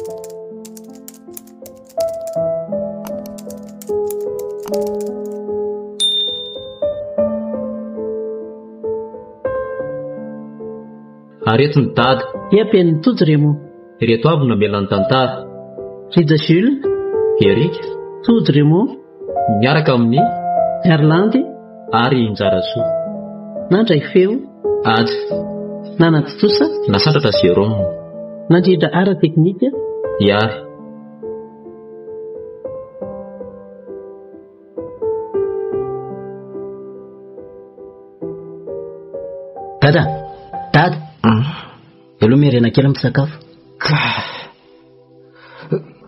Ary eto ny dada. Ia Penny Tojo Remo. Ireto avy no namela ny tantara. Rija Jules. Eric. Tojo Remo. Miaraka amin'i. Garlandy. Ary i Njarasoa. Nandray feo. Haja. Nanatontosa. Nasandratra Jérôme. Nandrindra ara-teknika. Ihary. Dada! Dada! Eo aloha miarena kely misakafo. Ka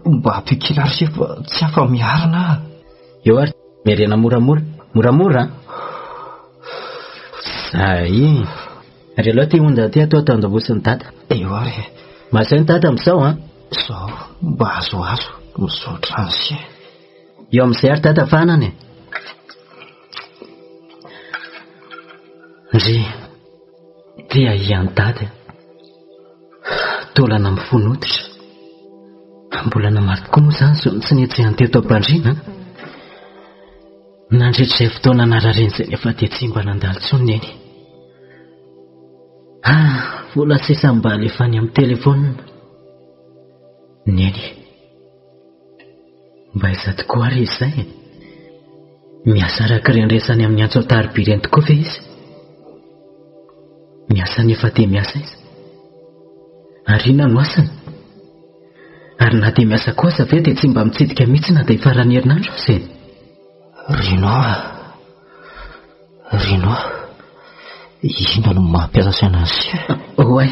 mba ampio kely ary se fa tsy afa-miarina aho. Eo ary miarena moramora. Moramora an! Zay. Ary aleo ty onja ty atao atao dada. Eo ary e. Mahasahy ny dada amin'izao an! Izao mba azoazo. Misaotra an'se. Eo amin'izay ary dada fahanana e. Ndry, te hahia an'i dada e. Taolana mifono hoditra. Mbola namaly tokoa moa izany izao tsy nihetsehan'ny teto am-pandriana an. Nandritra izay fotoana narariany izay nefa dia tsy mba nandalo intsony neny. Ah, vola sisa mba alefa any amin'ny telefaonina. Neny. Mba aiza tokoa ary izy izay e? Miasa araka ireny resany amin'ny antso an-tariby ireny tokoa ve izy? Miasa nefa dia miasa izy. Ary inona no asany? Ary na dia miasa koa aza ve dia tsy mba mitsidika mihitsy na dia faran'ny herinandro aza e? Rino a! Rino a! Inona no mampiasa saina an'i se? Oay!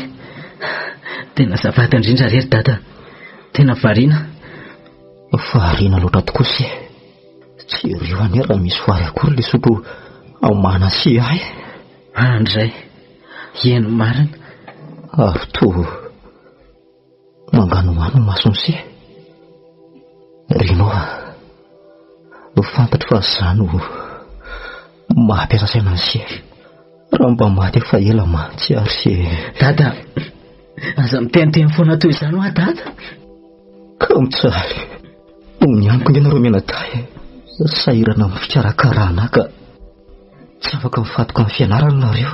Tena azafady indrindra re ry dada. Tena variana. Variana loatra tokoa se. Jereo anie raha misy vary akory ilay sotro aomana sy ahy. Andray! Eny marina. Ary toa manganohano ny mason'i se. Rino a! Fantatro fa izaho no maha-mpiasa saina an'i se. Raha mba maty efa ela mantsy ary se. Dada, aza miteniteny foana toy izany hoa dada. Ka mijaly. Ny amiko nge nareo mianadahy e. Sahirana amin'ny fikarakarana ahy ka tsy afaka mifantoka amin'ny fianarana nareo.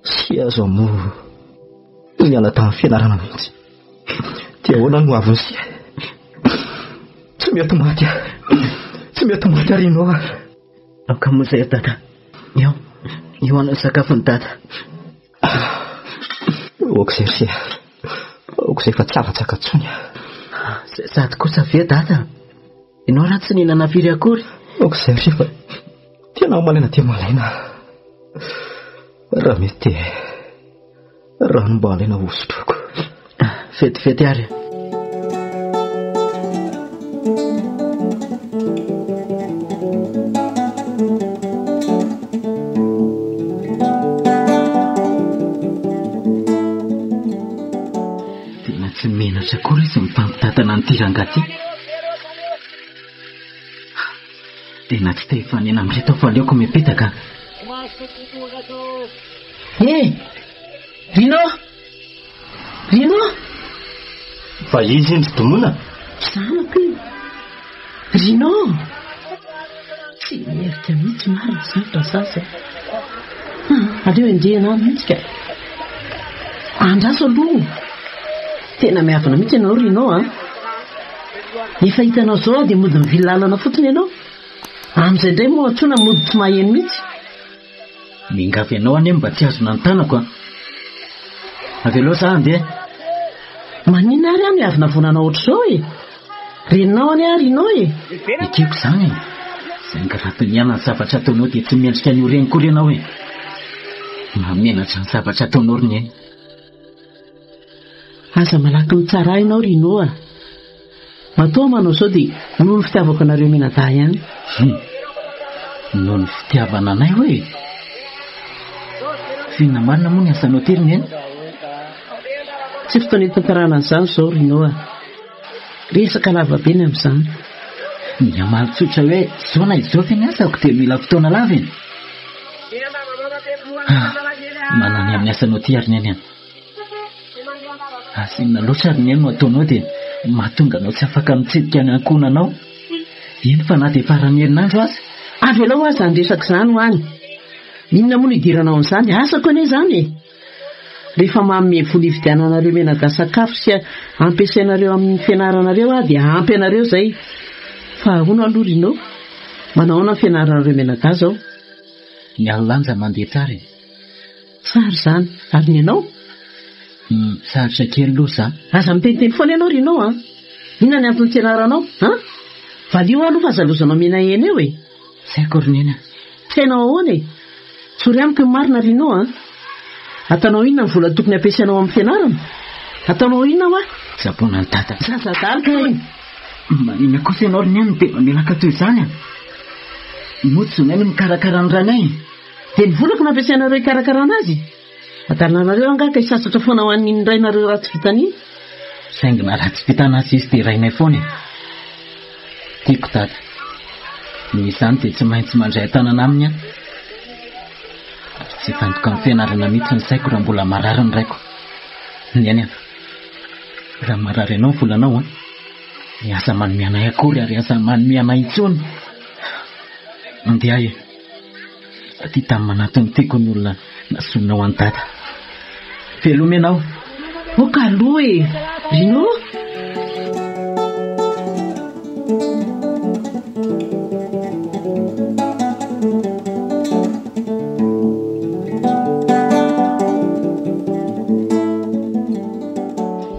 Sy aza moa niala tamin'ny fianarana mihitsy. Dia ahoana no avin'ny sy? Tsy mety maty aho. Tsy mety maty ary ianao aho. Aoka moa izay ry dada. Eo, eo anao sakafon'i dada. Aoka izay ry se. Aoka izay fa tsy afa-tsaka intsony aho. Sady kosa ve dada? Ianao raha tsy nihinana firy akory. Aoka izay ry se fa tena malaina dia malaina. Raha mety dia rano mba alaina hosotroiko. Vetivety ary. Tena tsy menatra akory izy mifampitantana an'ity rangahy ity. Tena tsy te hifanena amin'ireto aho fa aleoko mipetaka. Eh! Rino! Rino! Fa izy indry Domona? Zanako io. Rino! Tsy mierika mihitsy marina izany razaza. Ah, aleo enjehina any mihitsy ka. Andraso aloha. Tena miavona mihitsy ianao Rino a. Efa hitanao izao aho dia mody mivily lalana fotsiny ianao. Amin'izay indray moa antsoina mody tsy maheno mihitsy. Miangavy anao anie mba tsy hazona ny tanako a. Avelao za handeha. Maninona ary aho miavonavona anao ohatr'izao e? Reninao anie aho Rino e! Ekeko izany e! Saingy raha dinihana ny zavatra ataonao dia tsy mendrika ny ho reny akory ianao e! Mahamenatra ny zavatra ataonao ry Neny. Aza malaky mitsara ahy ianao Rino a! Matoa manao izao dia noho ny fitiavako anareo mianadahy ihany. Hum! Noho ny fitiavana anay hoe? F'inona marina moa ny asanao aty ry Neny? Tsy fotoana hitantarana an'izany izao Rino a! Resaka lava be ny amin'izany. Ny hamaly tsotra hoe izao na izao ve ny asako dia mila fotoana lava e! Ah! Manana ny amin'ny asanao aty ary Neny a! Asa inona loatra ry Neny no ataonao dia mahatonga anao tsy afaka mitsidika ny ankohonanao. Eny fa na dia faran'ny herinandro aza. Avelao aho izany resaka izany ho any. Inona moa no idiranao amin'izany? Asako anie izany e! Rehefa manome vola hividiananareo menaka sakafo sy ampiasainareo amin'ny fianaranareo aho dia ampy anareo izay. Fa ahoana aloha Rino? Manao ahoana ny fianaranareo menaka izao? Ny an'i Lanja mandeha tsara e! Tsara izany. Ary ny anao? Hum, sarotra kely aloha za. Aza miteniteny foana ianao Rino a! Inona ny anton'ny tsy ianaranao? An? Valio aho aloha fa aza lozanao menahena eo e! Tsy haiko ry Neny a! Tsy hainao ahoana e? Tsory amiko ny marina Rino a! Ataonao inona ny vola tokony ampiasainao amin'ny fianarana? Ataonao inona hoa? Tsaboina an'i Dada. Zaza adala kay! Maninona kosa ianao ry Neny no dia mamelaka toy izany a? Moa tsy zonay no mikarakara ny rainay e? Dia ny volako no ampiasainareo hikarakarana azy? Adalanareo angaha ka hisasatra foana ho an'iny rainareo ratsy vintana iny? Saingy na ratsy vintana aza izy dia rainay foana e! Tiako Dada. Noho izany dia tsy maintsy mandray an-tanana aminy aho. Ary tsy hifantoka amin'ny fianarana mihitsy ny saiko raha mbola marary ny raiko. Neny a! Raha marary anao ny volanao an! Dia aza manome anay akory ary aza manome anay intsony! Andeha aho e! Aty tany manatona tiako ny olona nasoninao an'i Dada. Veloma ianao. Oka aloha e! Rino?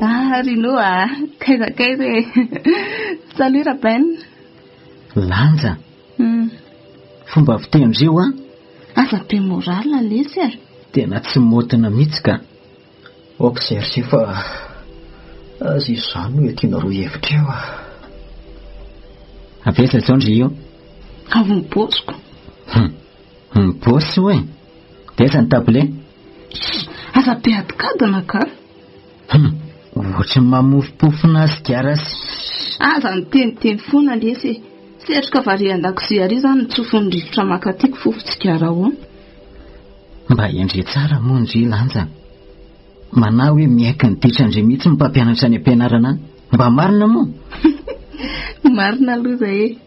Ah, Rino ah, kaiza kaiza e. Salut Raben. Lanja. Fomba fitendry io an! Aza be moral lesy e! Tena tsy maotina mihitsy ka! Ok Serge fa aza izany no iadianareo hevitra eo a! Avy aiza izao ndry io? Avy mipaosiko. Hum! Mipaosy hoy? Dia aiza ny table? Shh! Aza be adikadina ka! Hum! Ohatry ny mamofompofona sigara sy. Aza miteniteny foana lesy e! Setroka varian-dakozia ary izany no tsofin'ny rivotra maka aty ko fofon-tsigara ahoana? Mba hendre tsara moa ndry Lanja. Manahy hoe miaiky ny ditran-dry mihitsy ny mpampianatra any am-pianarana any. Mba marina moa? Marina aloha izay e!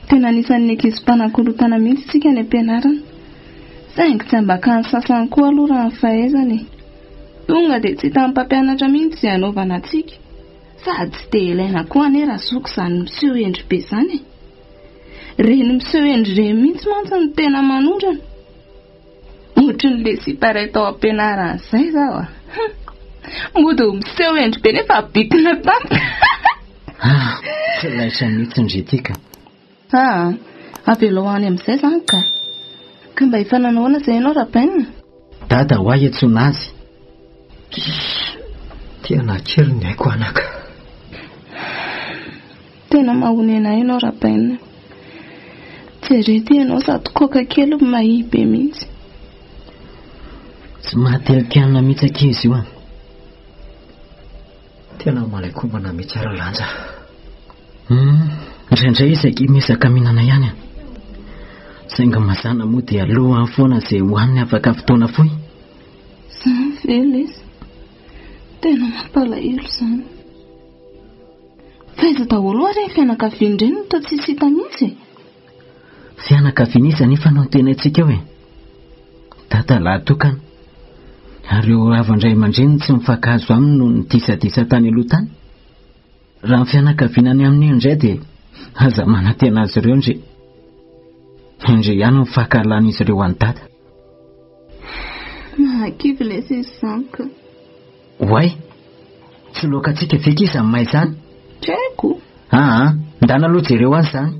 Tena anisan'ny ankizy mpanakorontana mihitsy isika any am-pianarana. Saingy tsy ambakan'ny sasany koa aloha raha ny fahaizana e. Tonga dia tsy hitan'ny mpampianatra mihitsy izay hanaovana antsika. Sady tsy dia ilaina koa anie razoky izany miseho hendry be izany e. Ireny miseho hendry ireny mihitsy mantsy no tena manondrana. Ohatrin'ilay sipa iray tao am-pianarana izay izao a. Mody ho miseho hendry be nefa bikina tampoka. Ah, tsy laitra mihitsy ndry ity ka. Ah, avelao any amin'izay izany ka. Ka mba efa nanao ahoana izay ianao Raben? Dada ho ahy iantsoana azy. Tena kely ny aiko anaka. Tena mahonena ahy ianao Raben. Jereo ity ianao sady koka kely no mahia be mihitsy. Tsy mahatelin-kanina mihitsy akia izy io an. Tena malain-kombana mihitsy ary Lanja. Hum, indraindray izy akia miezaka mihinana ihany an. Saingy mazàna moa dia lohany foana izay hohaniny afaka fotoana fohy. Izany ve lesy? Tena mampalahelo izany. Fa aiza daholo hoa ireny fianakaviana ireny no toa tsisy hita mihitsy e? Fianakaviana iza anefa no antenaintsika eo e? Dada lahy tokana. Ary ireo havan-dray aman-dreniny tsy mifankahazo aminy noho ny disadisa tany aloha tany. Raha ny fianakaviana any aminy indray dia aza manantena azy ireo ndry. Ndry ihany ny fankahalan'izy ireo an'i Dada. Mahakivy lesy izy izany ka. Oay! Tsy loakantsika ve k'izany izany may izany? Tsy haiko. Aa, ndana aloha jereo azy izany.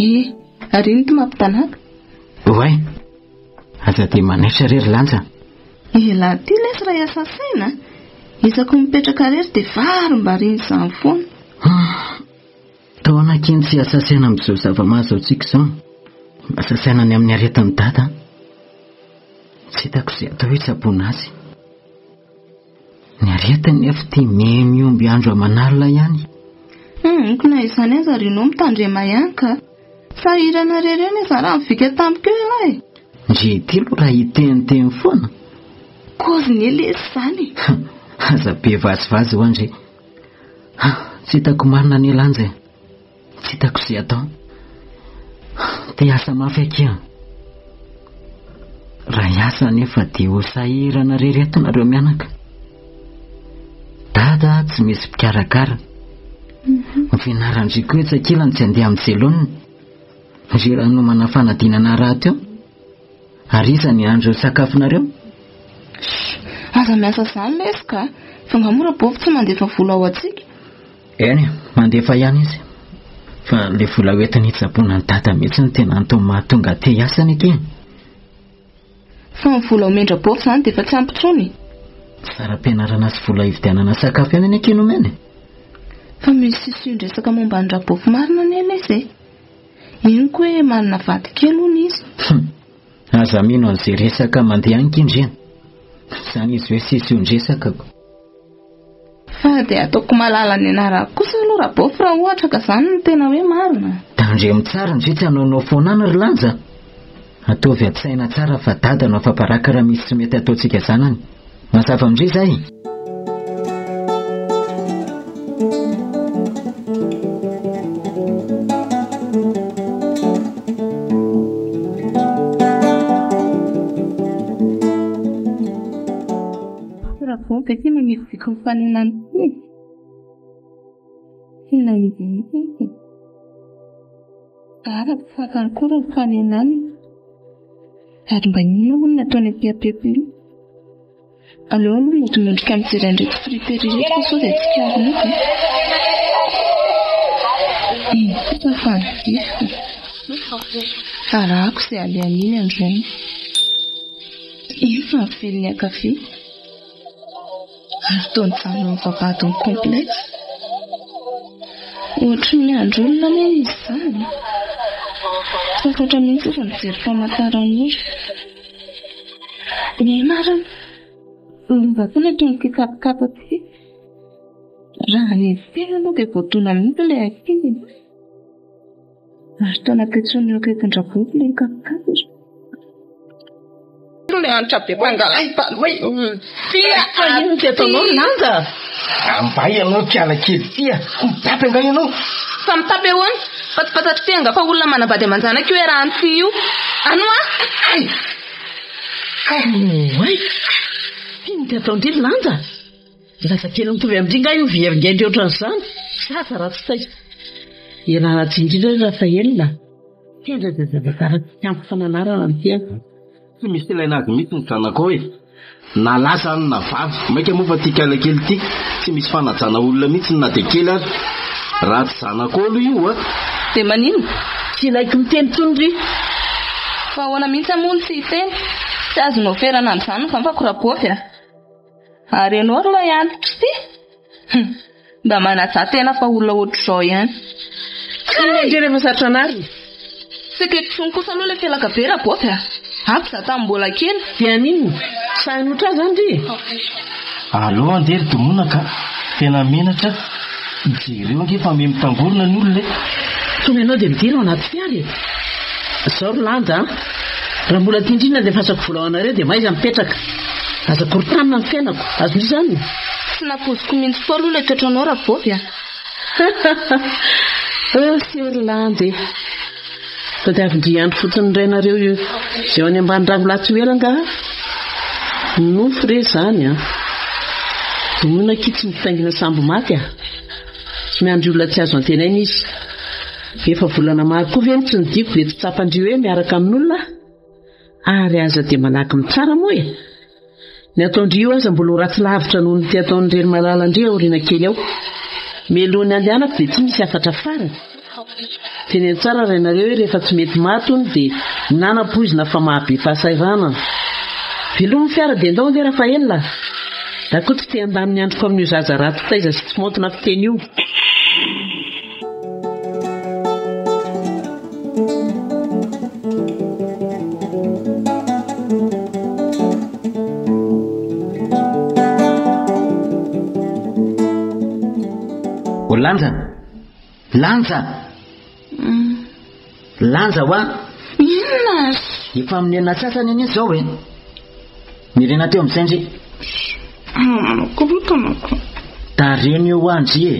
Eh, ary ino ty mampitanaka? Oay! Aza dia manaitra re ry Lanja. Elah ty lesy raha hiasa saina a! Isaky ny mipetraka irery dia varimbariana izany foana. Hum! Taona akia ny tsy hiasa saina amin'izao zava-mahazo antsika izao. Lasa saina ny amin'ny aretin'i Dada an! Tsy hitako izay atao hitsaboana azy. Ny aretiny nefa ity miha-mihomby andro aman'alina ihany. Hum, ko na izany aza ry nao mitandrema ihany ka. Sahirana irery eo anie za raha mivika tampoka eo ialahy e. Ndry ity aloha raha hiteniteny foana. Kôziny e lesy izany e. Aza be vazivazy ho'a ndry. Tsy hitako marina anie Lanja e. Tsy hitako izay atao. Te hiasa mafy akia. Raha hiasa anefa dia ho sahirana irery eto nareo mianaka. Dada tsy misy mpikarakara. Ny fianaran-dry koa etsy ankilany tsy handeha amin'ny jelonina. Ry raha nomana fanadinana rahateo. Ary iza ny hahandro ny sakafonareo? Shh! Aza miasa izany lesy ka! Fa nga moa Rabovy tsy mandefa vola ho antsika? Eny, mandefa ihany izy. Fa ilay vola hoentiny hitsaboana an'i Dada mihitsy no tena antony mahatonga ahy te hiasa anie akia. Fa ny vola omen-dRabovy izany dia efa tsy ampy intsony e! Saram-pianarana sy vola hividianana sakafo ihany anie akia no omeny e! Fa misy sision-dresaka momba an'i Rabovy marina anie lesy e! Henoko hoe manana vady kely hono izy. Hum! Aza mino an'izay resaka mandeha any kindry a! Izany izy hoe sision-dresaka ko. Fa dia ataoko malala ny anarako kosa aloha Rabofy raha ohatra ka izany no tena hoe marina. Tandremo tsara ndry tsy hanaonao foana any ry Lanja a! Ataovy an-tsaina tsara fa dada no afa-baraka raha misy tsy mety ataontsika zanany. Mazava amin-dry izay? Raha ve ty maniviviko mifanena amiko e? Tena izy mihitsy izy. Gara tsy fantany koa raha mifanena aminy. Ary mba inona hono ny ataony aty am-pepy io? Aleo aloha mody miondrika mijery an'ireto friperie ireto fa sao dia tsikariny eto e. Iny kosa fa diso. Arahako izay alehany iny andro iny. Iny fa mivelony ankavia. Ary toa nijanona eo amin'ny vavahadin'ny complexe. Ohatry ny miandry olona anie izy izany. Tsy fantatra mihitsy izy mijery famantaranora. Ny marina, lova koa ny ataon'ity kapikapa ity. Raha ny tena aloha dia voadona mihitsy ilay ankizy. Ary toa nampitsonin'io akaikin-dRaboky ilay kapikapa. Ilay hanitra be mpangalay oe. Fa inona ty ataonao ry Lanja? Ambay ianao kiala kely ty a! Mitapy angaha ianao? Fa mitapy ahoana? Fa tsy fantatr'i Ty angaha fa olona manambady aman-janaka io iarahan'i Ty io. Ano a! Hay! Oay! Inona ty ataon-dry ry Lanja? Zazakely mitovy amin-dry angaha io vieringain-dry ohatran'izany? Zaza ratsy taiza. Ialana tsiny indrindra ry Rafael a! Tendra dia zavatra tsy ampy fananarana ny tena. Tsy misy ilaina azy mihitsy ny zanakao e! Na lahy izany na vavy, mainka moa fa ity kalakely ity, tsy misy fanajana olona mihitsy na dia kely aza. Raha tsy zanakao aloha io a! Dia maninona? Tsy ilaiko miteny intsony ry. Fa ahoana mihitsy moa no tsy hiteny? Tsy azonao ferana amin'izany ny vavako Rabovy a! Ary ianao ry ilay antitra ity? Hum! Mba manajà tena fa olona ohatr'izao ihany. Inona indray rehefa sarotra anarina? Tsy akaiky intsony kosa aloha ilay felaka be Rabovy a! Ampy za tamin'ny mbola kely. Dia haninona? Sahy hanotra ahy izany ry e? Aleo andeha ry Domona ka! Tena menatra aho. Jereo ange fa miha mitangorona ny olona e! Tonga ianao dia midira ao anaty fiara e! Izao ry Lanja a! Raha mbola tia indrindra andefasako vola ho anareo dia mahaiza mipetraka. Aza korontanina ny fiainako. Azonao izany? Tsy nampoiziko mihitsy koa aloha ilay toetranao Rabovy a! Œsy ry Lanja e! Tadiavin-dry hiandry fotsiny indray nareo io izay any ambany rangolahy tsy ho ela angaha? Nofy re izany an! Vonoina akia tsy mitaingina sambo maty a! Tsy miandry olona tsy azo antenaina izy. Efa volana maro koa ve no tsy nodiako dia tsy tsapan-dry hoe miaraka amin'olona aho? Ary aza dia malaky mitsara moa e! Ny ataon-dry io aza mbola ho ratsy lavitra noho ny ity ataon'ny reny malalan-dry aoriana kely ao. Mialoha ny handehanako dia tsy misy hafatra farany. Teneno tsara rainareo hoe rehefa tsy mety maty hono dia mihinàna poizina fa mahabe fahasahiranana. Velomy ny fiara dia ndao andeha Rafael a! Za koa tsy te handany ny androko amin'io zaza ratsy taiza sy tsy maontina fiteny io. O Lanja! Lanja! Lanja hoa! Inona ary? Efa amin'ny enina sasany anie izao e! Nirina teo amin'izay ndry. Manao korontana ko. Tareno eo hoa ndry e!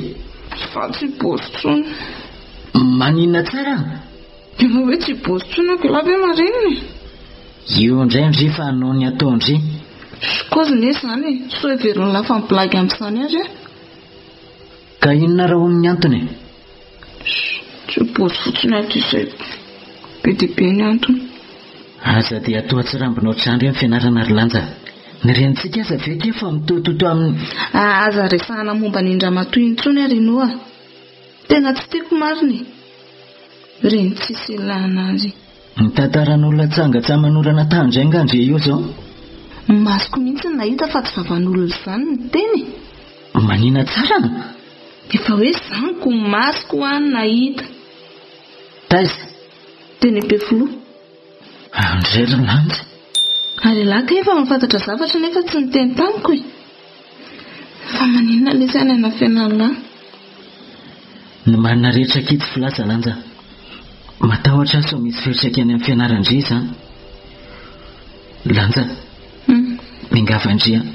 Za tsy bozy tsony. Maninona tsara? Efa hoe tsy bozy tsony aho k'lah ve marenina e? Io indray ndry fa noho ny ataon-dry. Kozy ne izany e! Sao heverin'lah fa mi-blague amin'izany ary aho. Ka inona raha hono ny antony e? Tsy bozy fotsiny aho dia izay. Be dia be ny antony. Aza dia atao atsirambina ohatr'izany re ny fianarana ry Lanja. Ny renintsika aza ve akia fa mitototo amin'ny. Aza resahana momba an'iny ramatoa iny intsony ary Noa. Tena tsy tiako marina e. Reny tsisy ilana azy. Ny tantaran'olona tsangatsaman'orana tany indray angaha ndry io izao? Ny masoko mihitsy no nahita fa tsy vavan'olona izany ny teny e. Manina tsara an! Efa hoe izany ko masoko hoa no nahita. Taiza? Teny Ampefiloha. Andry ry Lanja. Ary ialahy kay efa mahafantatra zavatra nefa tsy niteny tamiko e. Fa maninona lesy any anafenan'lah? Ny marina rehetra akia tsy filaza Lanja. Matahotra aho sao misy fiantraikany amin'ny fianaran-dry izany. Lanja. Miangavy an-dry aho.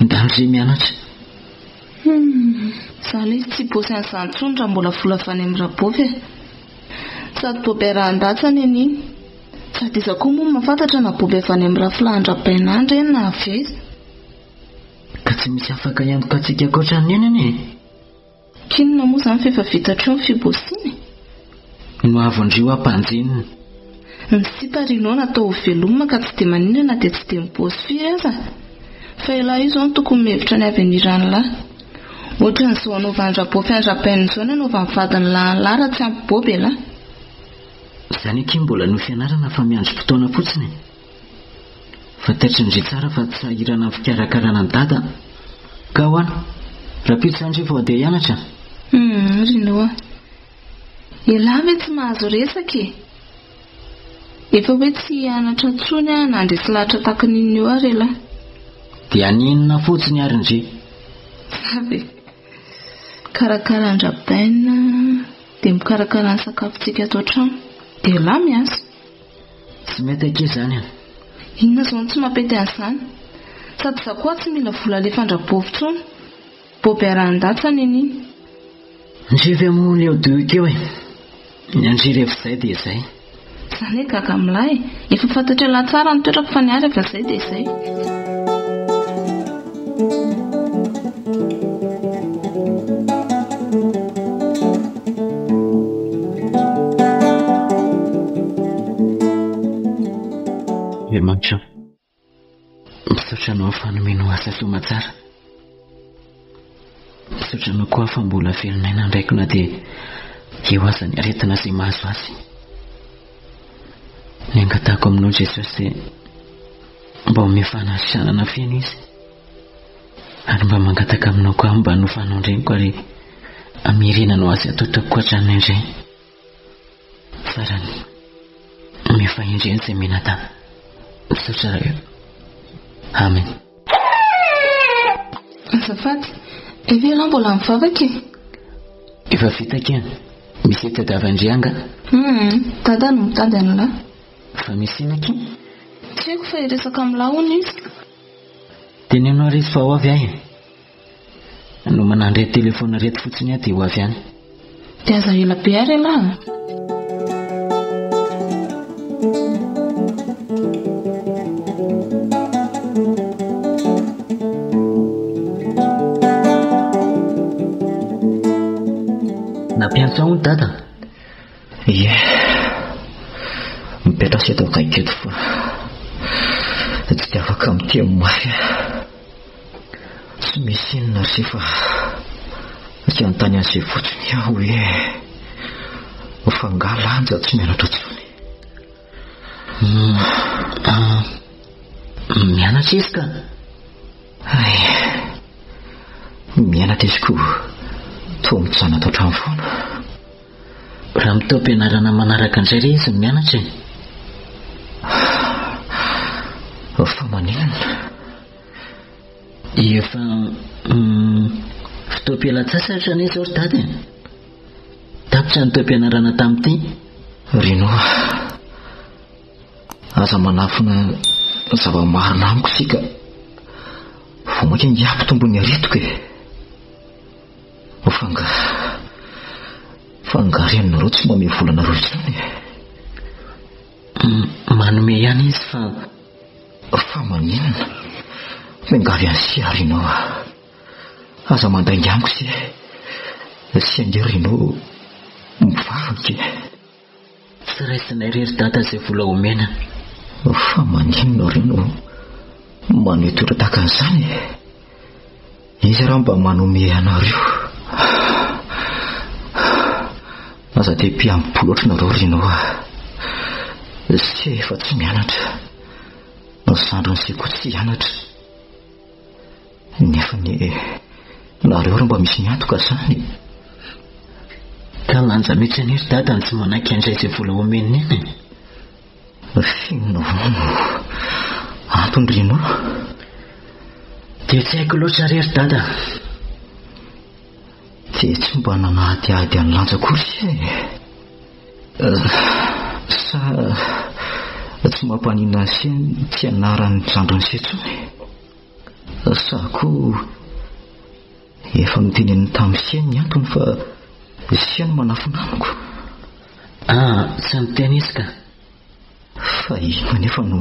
Ndany ry mianatra. Humm. Za lesy tsy hibossy an'izany intsony raha mbola vola avy any amin'ny Rabofy e. Sady boby arahan-datsany anie iny. Sady iza koa moa no mahafantatra na boby avy any amin'ny rafilahin-dRabaina any ireny na avy aiza. Ka tsy misy afaka hiantoka antsika ankoatra an'i Neny anie e. K'inona moa izany f'efa vita hatreo ny fibosiana e. Ny ho avon-dry hampanjenina. Ny sipa ry nao natao ho velomina ka tsy dia maninona na dia tsy dia mibosy firy aza. Fa elah io izao no tokony mihevitra ny avenir-an'lah. Ohatran'izao anaovan-dRabofy an-dRabainina izao ny anaovan'ny vadin'lah an'lah raha tsy ampy boby elah. Izany akia mbola no fianarana fa miandry fotoana fotsiny e. Fantatry ndry tsara fa tsy sahirana amin'ny fikarakarana an'i Dada. Ka ahoana? Rahampitso izany ndry vao handeha hianatra? Humm ry Noa. Elah ve tsy mahazo resaka e? Efa hoe tsy hianatra intsony aho na handresy lahatra tahaka ny inona eo ary elah. Dia haninona fotsiny ary ndry? Za ve? Mikarakara an-dRabaina, dia mikarakara ny sakafontsika ato an-trano. Dia elah miasa. Tsy mety akia izany an! Inona izao no tsy mampety an'izany? Sady za koa tsy mila vola alefan-dRabovy intsony. Boby arahan-datsany anie iny. Ndry ve moa leo dohika eo e! Ny an-dry rehefa izay dia izay. Zany hoe gaga amin'lah e! Efa fantatr'ialahy tsara ny toetrako fa ny ahy rehefa izay dia izay. Andriamanitra ô, misaotra Anao fa nomenao asa soamatsara. Misaotra Anao koa fa mbola velon'aina ny raiko na dia eo aza ny aretina izay mahazo azy. Ny angatahako aminao Jesosy dia mba omeo fanasitranana feno izy. Ary mba mangataka aminao koa aho mba hanofanao ny reniko ary hamerenanao azy ato ataoko hatrany indray. Farany, omeo fahendrena izay mianadahy. Misaotra Ray o. Amen. Azafady, efa ialahy mbola mivavaka e? Efa vita akia. Misy itadiavan-dry angaha? Hum, Dada no mitady an'lah. Fa misy inona akia? Tsy haiko fa hiresaka amin'lah hono izy. Teneno ary izy fa ho avy aho e. Nomana an'ireto telefaonina ireto fotsiny aho dia ho avy any. Dia aza ela be ary ialahy a! Nampiantso ahy hono dada. Ie. Mipetraha eto akaiky eto fa tsy dia afaka miteny mafy aho. Tsy misy inona ry se fa tsy hanontany an'izay fotsiny aho hoe fa angaha Lanja tsy mianatra intsony? Mianatra izy ka. Hay, mianatra izy ko toa mijanona ato an-trano foana. Raha amin'ny taom-pianarana manaraka indray re izy no mianatra e. Fa maninona? Efa. Fotoam-pialan-tsasatra anie izao ry Dada e. Tapitra ny taom-pianarana tamin'ity. Rino a! Aza manafina zava-marina amiko isika. Vao mainka ange hampitombo ny aretiko e. Fa nga, fa nga reninareo tsy manome vola anareo intsony e? Manome ihany izy fa... Fa maninona? Miangavy an'i Sia Rino a. Aza mandainga amiko Sia. Sia ange Rino mivavaka e. Tsy raisinay re ry dada izay vola omena. Fa maninona re no maneho toetra tahaka an'izany e? Iza raha mba manome anareo? Aza dia mpihambo loatra nareo Rino a. Sy efa tsy mianatra. Ny zandriny sy koa tsy hianatra. Nefa anie nareo ary mba misy miantoka zany. Ka lanja mihitsy anie ry dada ny tsy manaiky handray izay vola omen'i neny e. F'inona hono no antony Rino? Dia tsy haiko loatra re ry dada. Dia tsy mba nanadihady an'i Lanja akory se e. Sa tsy mampaninona an'i se ny tsy anaran'ny zandrin'i se intsony? Sa koa efa noteneniny tamin'i se ny antony fa se no manafina amiko? Ah, tsy niteny izy ka. Fa inona anefa no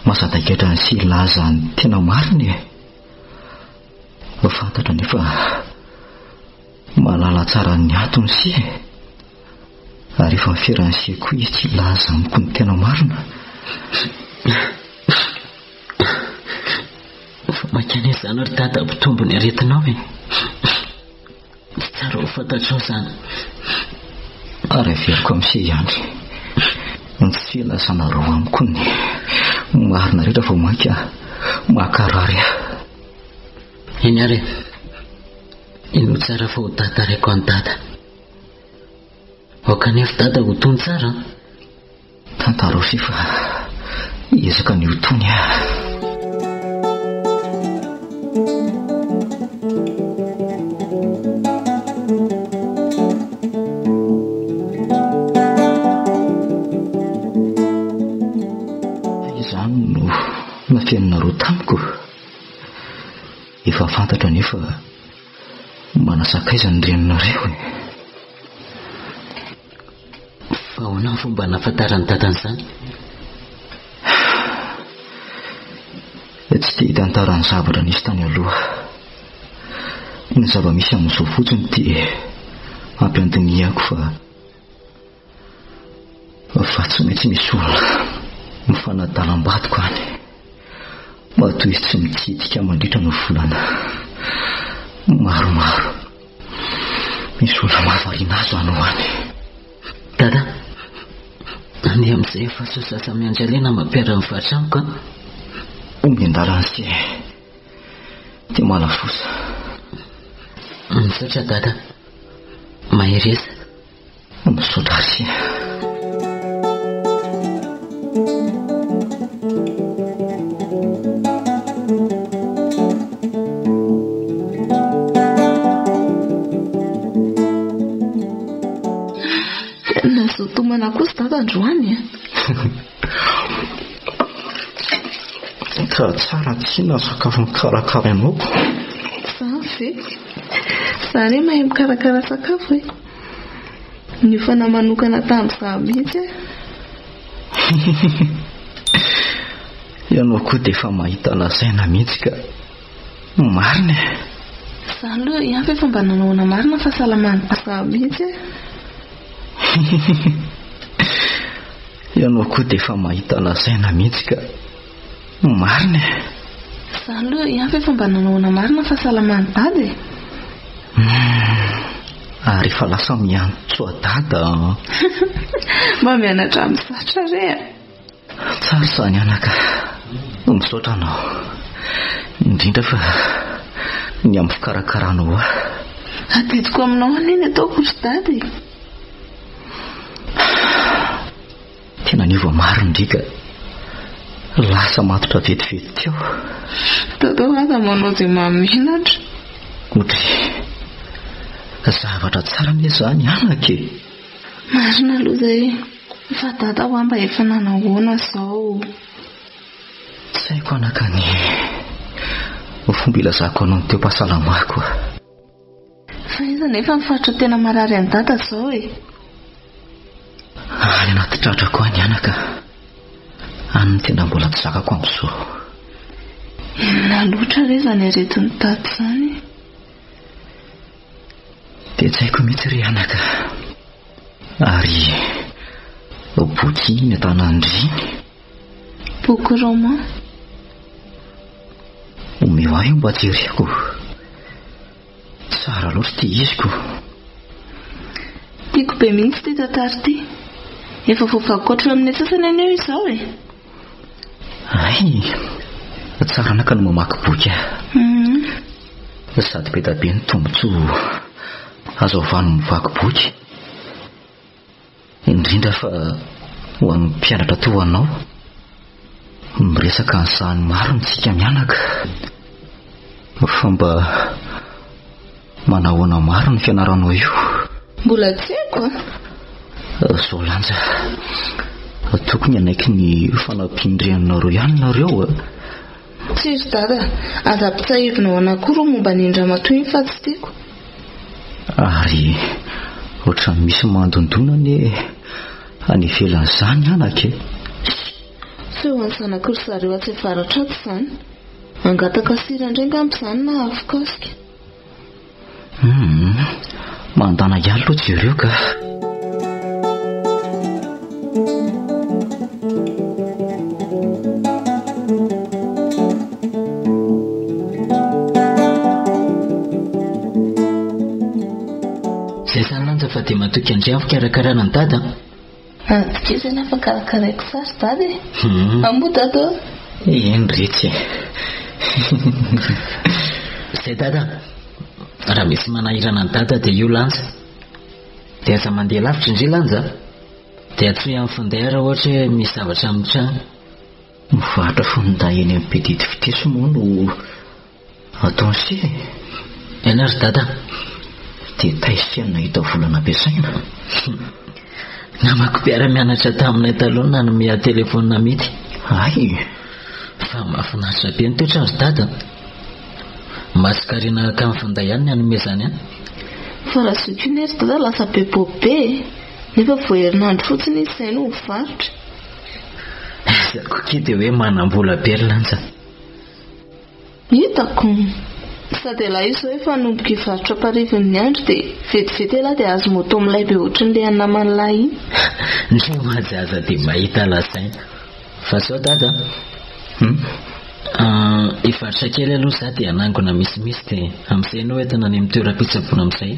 mahasadaikatra an'i se hilaza ny tena marina e? Fantatra anefa Mahalala tsara ny antony sy e! Ary efa miferan'i se koa izy tsy hilaza amiko ny tena marina. Vao mainka anie izany ry dada hampitombo ny aretinao e! Tsy tsara ho fantatrao izany. Ary averiko amin'i se ihany ny tsy filazanareo amiko ny marina rehetra vao mainka mankarary ahy. Eny ary e! Inoa tsara fa ho tantaraiko an'i Dada. Aoka anefa Dada ho tony tsara an! Tantarao sy fa hiezaka ny ho tony aho. Izany no nafeninareo tamiko. Efa fantatro anefa manasakaiza ny reninareo e. Fa ahoana ny fomba nahafantaran'i Dada an'izany? Tsy te hitantara ny zavatra nisy tany aloha. Ny zava-misy amin'izao fotsiny ty ampiandinihako fa Fa tsy maintsy misy olona mifanadala ambadiko any. Matoa izy tsy mitsidika mandritra ny volana maromaro. Misy olona mahavariana azy any ho any. Dada, andeha amin'izay efa sao zaza miandry alena mampiara-mivarotra amiko an. Omen-dalana sy dia malafosa. Misaotra Dada. Mahereza. Misaotra azy. Tena nazoto homana kosa dada androany e. Ka tsara tiana ny sakafo nokarakarainao ko. Izany ve? Za re mahay mikarakara sakafo e. Niofana manokana tamin'izaho mihitsy aho. Ianao koa dia efa mahita lazaina mihitsy ka. Marina e. Izaho aloha ihany fa efa mba nanao ahoana marina ny fahasalaman'i izaho mihitsy e. Ianao koa dia efa mahita lazaina mihitsy ka. Marina e! Izaho aloha ihany fa efa mba nanao ahoana marina ny fahasalaman'i Dada e! Humm, ary efa lasa miantso a Dada an! Mba mianatra mizatra re a! Tsara izany anaka, misaotra anao, indrindra fa ny amin'ny fikarakaranao ahy. Adidiko aminao anie ny ataoko ry Dada e! Tena niova marina ndry ka. Lasa matotra vetivety teo. Dada aza manao izay mahamenatra. Ohatry zavatra tsara anie izany anaka e! Marina aloha izay e! Fa dada hoa mba efa nanahoana izao? Tsy haiko anaka ny fomba ilazako anao ny teo-pahasalamako. Fa aiza nefa ny faritra tena marary an'i dada izao e? Any anaty tratrako any anaka. Any no tena mbola tsy zakako amin'izao. Inona loatra re izany aretin'i dada izany e? Dia tsy haiko mihitsy re anaka. Ary boky iny an-tanan-dry iny? Boky roman. Omeo ahy io mba jereko. Tsara loatra ity izy ko. Tiako be mihitsy ity tantara ity. Efa voavaky hatramin'ny antsasany anie io izao e. Hay, tsara anaka ny mamaky boky ah. Sady be dia be ny tombontsoa azo avy any mivaky boky. Indrindra fa ho an'ny mpianatra toa anao. Miresaka an'izany marina isika mianaka. Fa mba manahoana marina ny fianaranao io? Mbola tsy haiko a! Zao lanja, tokony hanaiky ny fanampian'ny reninareo ihany nareo a! Tsia ry dada, aza ampitsahivinao anah koa ro momba an'iny ramatoa iny fa tsy tiako. Ary ohatran'ny misy mandondona anie any ivelan'izany anaka e! Feon'ny zanaky ry zareo atsy avaratra atsy izany. Hangataka sira indray angamba izany na afokasika. Humm, mandana ihany aloha jereo ka. Zay zany lanja fa dia matoky an-dry amin'ny fikarakarana an'i Dada an. Adika izay fa karakaraiko tsara Dada e. Amoa Dada ô. Eny retsy e. Zay Dada, raha misy manahirana an'i Dada dia io Lanja. Dia aza mandeha lavitra indry Lanja a. Dia antsoy amin'ny finday raha ohatra hoe misy zavatra mitranga. Mivarotra finday eny amin'ny petite vitesse moa no Ataony se e! Eny ary dada a! Dia taiza no nahita vola nampiasaina? Namako mpiara-mianatra taminay taloha no nanome ahy telefaonina amidy. Hay! Fa mahafinaritra be ny toetrany ry dada a! Masonkarena akany finday ihany ny hanomezany ahy. Fa raha zoky io anie ry dada lasa be bob be e! Nefa vao herinandro fotsiny izy izay no nivarotra. Aiza koa kay dia hoe manam-bola be ry Lanja. Hitako. Sady ialahy io izao efa hanomboka hivarotra am-parivin'ny andro dia vetivety ialahy dia hahazo moto milay be ohatran'ilay an'ny naman'ilahy iny. Ny maja aza dia mahita lazaina. Fa zao dada a! Hum? Hivarotra kely aloha za dia hanangona misimisy dia amin'izay ianao entina any amin'ny toeram-pitsaboana amin'izay.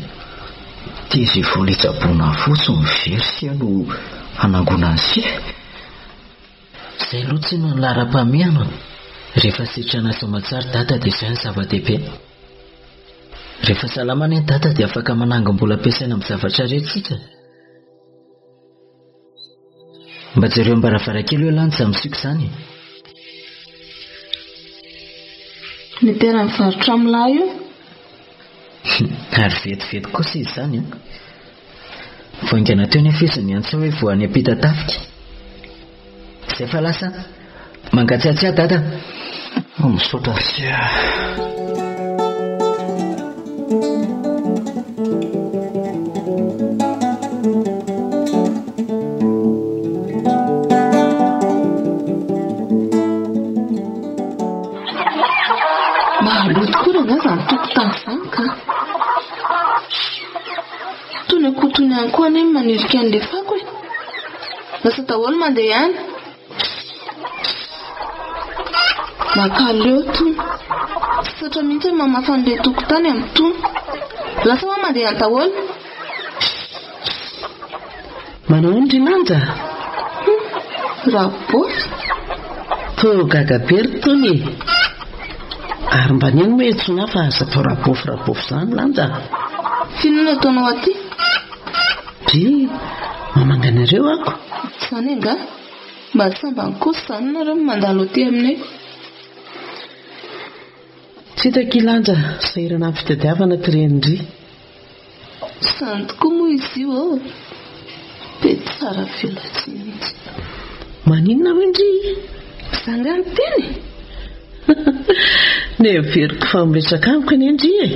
Dia izay vola hitsaboana fotsiny very sia no hanangona an'sia? Zay aloha tsy no laharam-pahamehana. Rehefa sitrana soamatsara dada dia zay no zava-dehibe. Rehefa salama anie dada dia afaka manangom-bola ampiasaina amin'ny zavatra rehetra isika. Mba jereo am-baravarankely eo Lanja misioka izany e. Ny tena mivarotra amin'lahy io. Ary vetivety kosa izy izany an. Vao haingana teo nefa izy niantso hoe vao any Ampitatafika. Izay fa lasa an. Mangatsiatsiahy dada. Misaotra ry a. Mahaloto koa rangahy izany tokontany izany ka. Tony akoho tony ihany koa anie no manirika an'ilay fako e. Lasa daholo mandeha any. Makaleo tony. Tsy satra mihitsy hoe mamafa an'ilay tokontany amin'ny tony. Lasa hoa mandeha any daholo. Manahoana ry Manja? Hum, Rabofy. Toa gaga be ry Tony e. Ary mba nino moa iantsona fa aza atao Rabofy Rabofy izany Lanja. F'inona no ataonao aty? Dry, mamanga anareo ako. Izany angaha? Mba sambany kosa izany nareo no mandalo aty aminay. Tsy hita akia Lanja, sahirana amin'ny fitadiavana ty renin-dry. Izany tokoa moa izy io ô! Be tsara velatsihy mihitsy. Maninona hoy ndry? Za angaha niteny e? Neveriko fa miresaka amiko anie ndry e!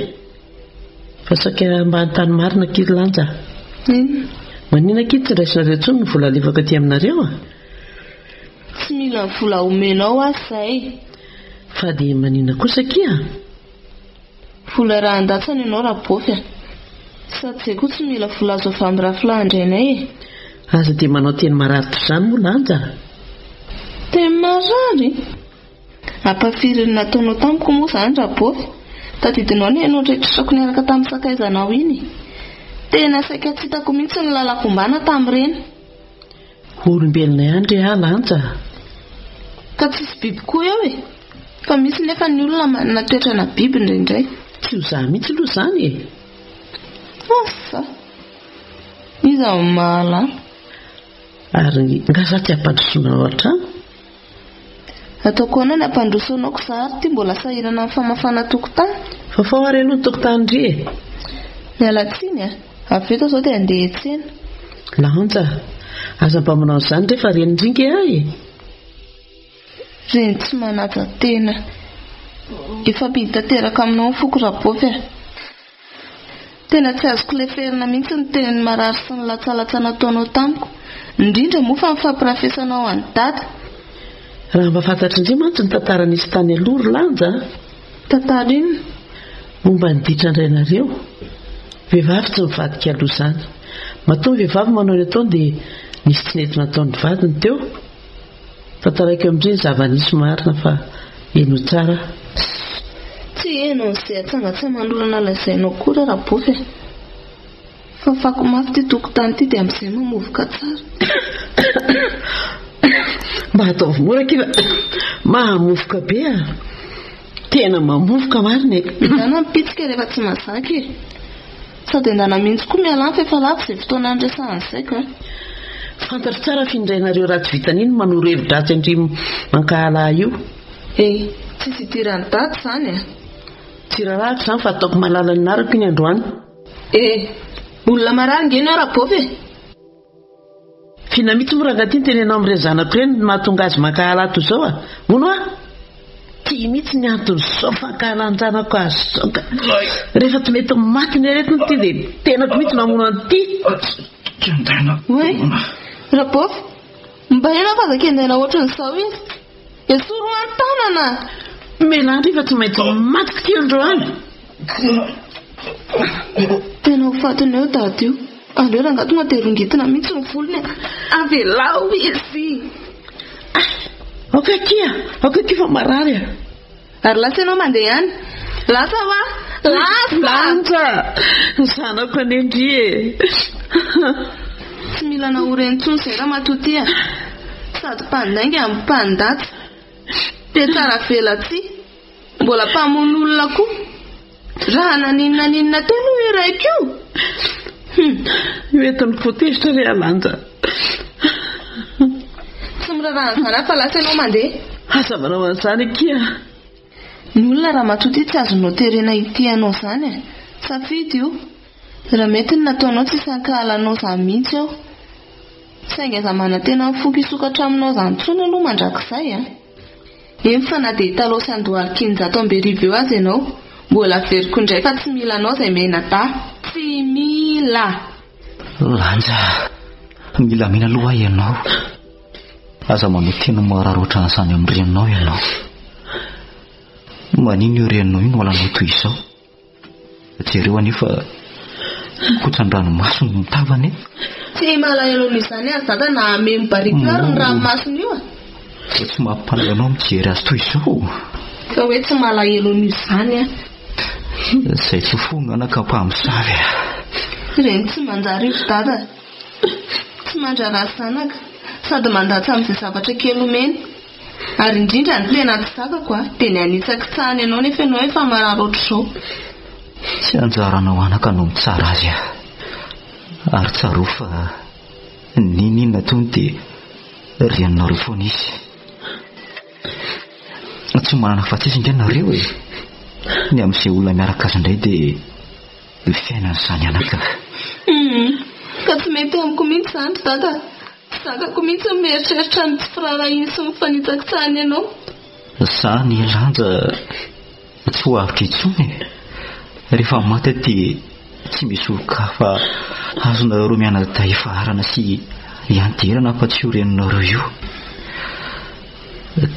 Fa saika mba hanontany marina akia ry Lanja a! Inona? Maninona akia tsy raisinareo intsony ny vola alefako aty aminareo a? Tsy mila ny vola omenao aho izay. Fa dia maninona kosa akia? Vola raha andatsana ianao Rabôfy a! Sady izay koa tsy mila vola azo avy amin'ny rafilahin-drainay e! Aza dia manao teny marary toy izany moa Lanja a! Teny marary? Ampafirin'ny nataonao tamiko moa izany Rabôfy? Tadidinao anie ianao niretrosako niaraka tamin'ny sakaizanao iny e! Tena saika tsy hitako mihitsy ny lalako ombana tamin'ireny. Olombelona ihany re aho Lanja a! Ka tsisy biby koa eo e! Fa misy nefa ny olona manana toetrana biby indraindray. Tsy ho za mihitsy aloha izany e! Asa! Iza no mahalala? Ary nga za tsy hampandrosoana ao an-trano? Ataoko ahoana ny hampandroso anao ko za ary ty mbola sahirana amin'ny famafana tokotany. Fafao ary aloha ny tokotany ndry e! Miala tsiny a! Avy eto zao dia andeha hiantsena. Lanja, aza mba manao an'izany re fa renin-dry nge ahy e! Reny tsy manaja tena. Efa mihidy tanteraka aminao ny foko Rabôfy a! Tena tsy azoko leferina mihitsy ny teny marary sy ny latsalatsa nataonao tamiko, indrindra moa fa ny fampirafesanao an'i Dada. Raha mba fantatr'ndry mantsy ny tantara nisy tany aloha ry Lanja a! Tantara inona? Momba ny ditran-drainareo. Vehivavy tsy mivadika aloha izany. Matoa ny vehivavy manao ny ataony dia nisy tsy nety nataon'ny vadiny teo. Tantaraiko amin-dry ny zava-nisy marina fa henoy tsara. Ssss! Tsy heno an'izay atsangatsaman'olana lazainao akory aho Rabofy e! Fafako mafy ity tokotany ity dia amin'izay mamovoka tsara. Mba ataovy mora akia fa mahamovoka be a! Tena mamovoka marina e! Endana mipitsika rehefa tsy mazaka e! Sady endana mihitsy koa miala any fa efa lava izay fotoana niresahana izay ka! Fantatro tsara fa iny rainareo ratsy vitana iny manoro hevi-dratsy an-dry mankahala ahy io. E! Tsisy idiran'i dada izany a! Tsy rarahako izany fa ataoko malala ny anarako iny androany. E! Olona marary nge ny ao Rabôvy e! F'inona mihitsy moa rangahy ity no tenenao amin'ireny zanako ireny no mahatonga azy mankahala ahy toy izao a? Hono hoa? Ity mihitsy ny anton'izao fankahalan-janako azy izao ka. Rehefa tsy mety maty ny aretiny ity dia tenako mihitsy no hamono an'ity. Kendaina. Oay! Rabôfy, mba ianao fa aza kendaina ohatran'izao izy. Esory ho any tanana! Mialà ndry fa tsy maintsy matiko ity androany. Tena ho fatiny eo dada io. Aleo rangahy tonga dia rongitina mihitsy ny volony a. Avelao izy. Ah! Aoka akia! Aoka akia fa marary a! Ary lasa ianao mandeha any. Lasa hoa! Lasa! Lanja! Zanako anie ndry e! Tsy mila anao ho reny intsony izay ramatoa ity a! Sady mpandainga no mpandatsa. Dia tsara velatsihy. Mbola mpamono olona koa. Raha naninona naninona teo aloha io raiko io. Hum, io entin'ny fo tezitra re Alanja. Tsy miraharaha an'izany aho fa lasa ianao mandeha. Aza manao an'izany akia. Ny olona ramatoa ity tsy azonao terena hitia anao izany e. Safidy io. Raha mety ny nataonao tsy hisy hankahala anao izany mihitsy aho. Saingy aza manantena ny foko hisokatra aminao izany intsony aloha mandrakizay a. Eny fa na dia hitalaho sy handohalika in-jato amberivo eo aza ianao, mbola averiko indray fa tsy mila anao izay mianadahy. Tsy mila! Lanja, milamina aloha ianao. Aza manao teny marary ohatran'izany amin'ny reninao ianao. Maninona io reninao io no halanao toy izao? Jereo anie fa kotsan-dranomaso ny tavany e. Tsy malahelo an'izany ary dada na hameno bariko ary ny ranomasony io a. Fa tsy mampalahelo anao mijery azy toy izao. Fa hoe tsy malahelo an'io izany aho. Izay tsy fo anaka mpamosavy a. Ireny tsy manjary io ry dada. Tsy mandrara zanaka sady mandatsa amin'izay zavatra kely omeny. Ary indrindra ny tena tsy zakako a, dia ny hanitsakitsahany anao nefa ianao efa marary ohatr'izao. Tsy anjaranao anaka no mitsara azy a. Ary tsarovy fa n'inon'inona ataony dia reninareo foana izy. Tsy manana afa-tsy izy ange nareo e. Ny amin'izay olona miaraka azy indray dia ny fiainany izany anaka. Hum, ka tsy mety amiko mihitsy izany ry dada. Tsy zakako mihitsy ny mieritreritra ny tsy firaharahiany sy ny fanitsakitsahany anao. Izany lanja tsy ho avotra intsony e. Rehefa maty aho dia tsy misy olon-kafa azonareo mianadahy ifaharana sy ianteherana afa-tsy io reninareo io.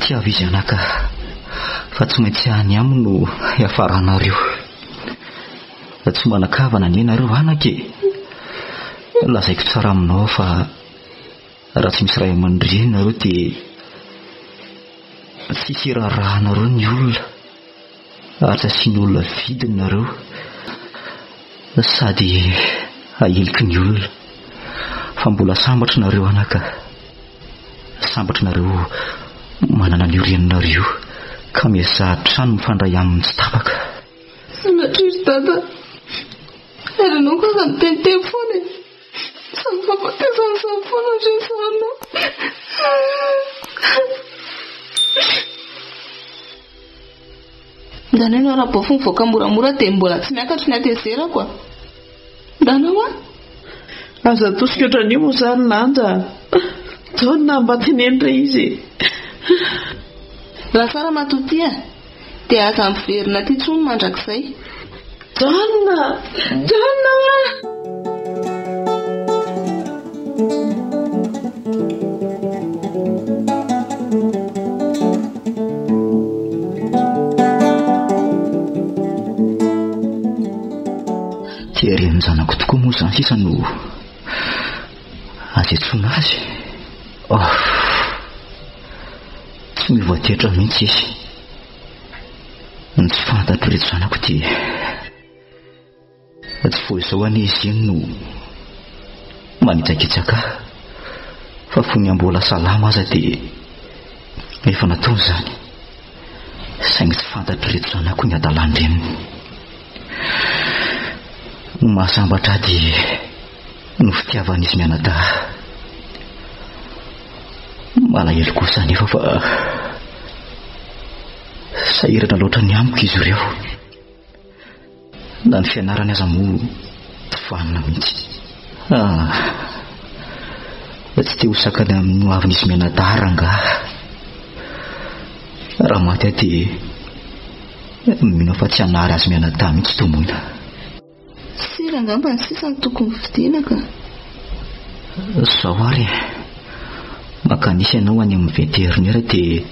Tiavo izy anaka fa tsy maintsy any aminy no hiafaranareo. Tsy manan-kavana anie nareo anaka e. Lazaiko tsara aminao fa raha tsy misy ray aman-dreny nareo dia tsy hisy hiraharahanareo ny olona ary tsy asian'ny olona vidiny nareo sady ahiliky ny olona fa mbola sambatra nareo anaka. Sambatra nareo manana an'io reninareo io ka miezaha hatrany mifandray aminy tsy tapaka. Sanatria ry dada, ary ianao koa aza miteniteny foana e! Samy fahafatesana samy foana no resahanao. Ndana ianao Rabofy mivoaka moramora dia mbola tsy miakatra ny hatezerako a! Ndana hoa! Aza atosika ohatran'io moa izany Lanja a! Jaona mba teneno re izy e! Raha tsara matoa tia dia aza miverina aty intsony mandrakizay. Jaona! Jaona hoa! Dia renin-janako tokoa moa izany sisa no azo iantsoana azy? Oh! Tsy miova toetra mihitsy izy. Ny tsy fantatro ireto zanako dia tsy vao izao anie izy iny no manitsakitsaka ahy fa fony mbola salama aza dia efa nataony izany. Saingy tsy fantatr'ireto zanako ny hadalan-dreniny. Ny mahasambatra ahy dia ny fitiavan'izy mianadahy. Malahelo kosa anefa fa sahirana loatra ny amiko izy ireo. Na ny fianarany aza moa tsy vanona mihitsy. Ah, tsy te ho sakana amin'ny hoavin'izy mianadahy rangahy. Raha maty aho dia mino aho fa tsy hanary azy mianadahy mihitsy Tomoina. Sira angamba ny sisa no tokony vidiana ka. Zao ary e, mankanisa ianao any amin'ny vétérinaire dia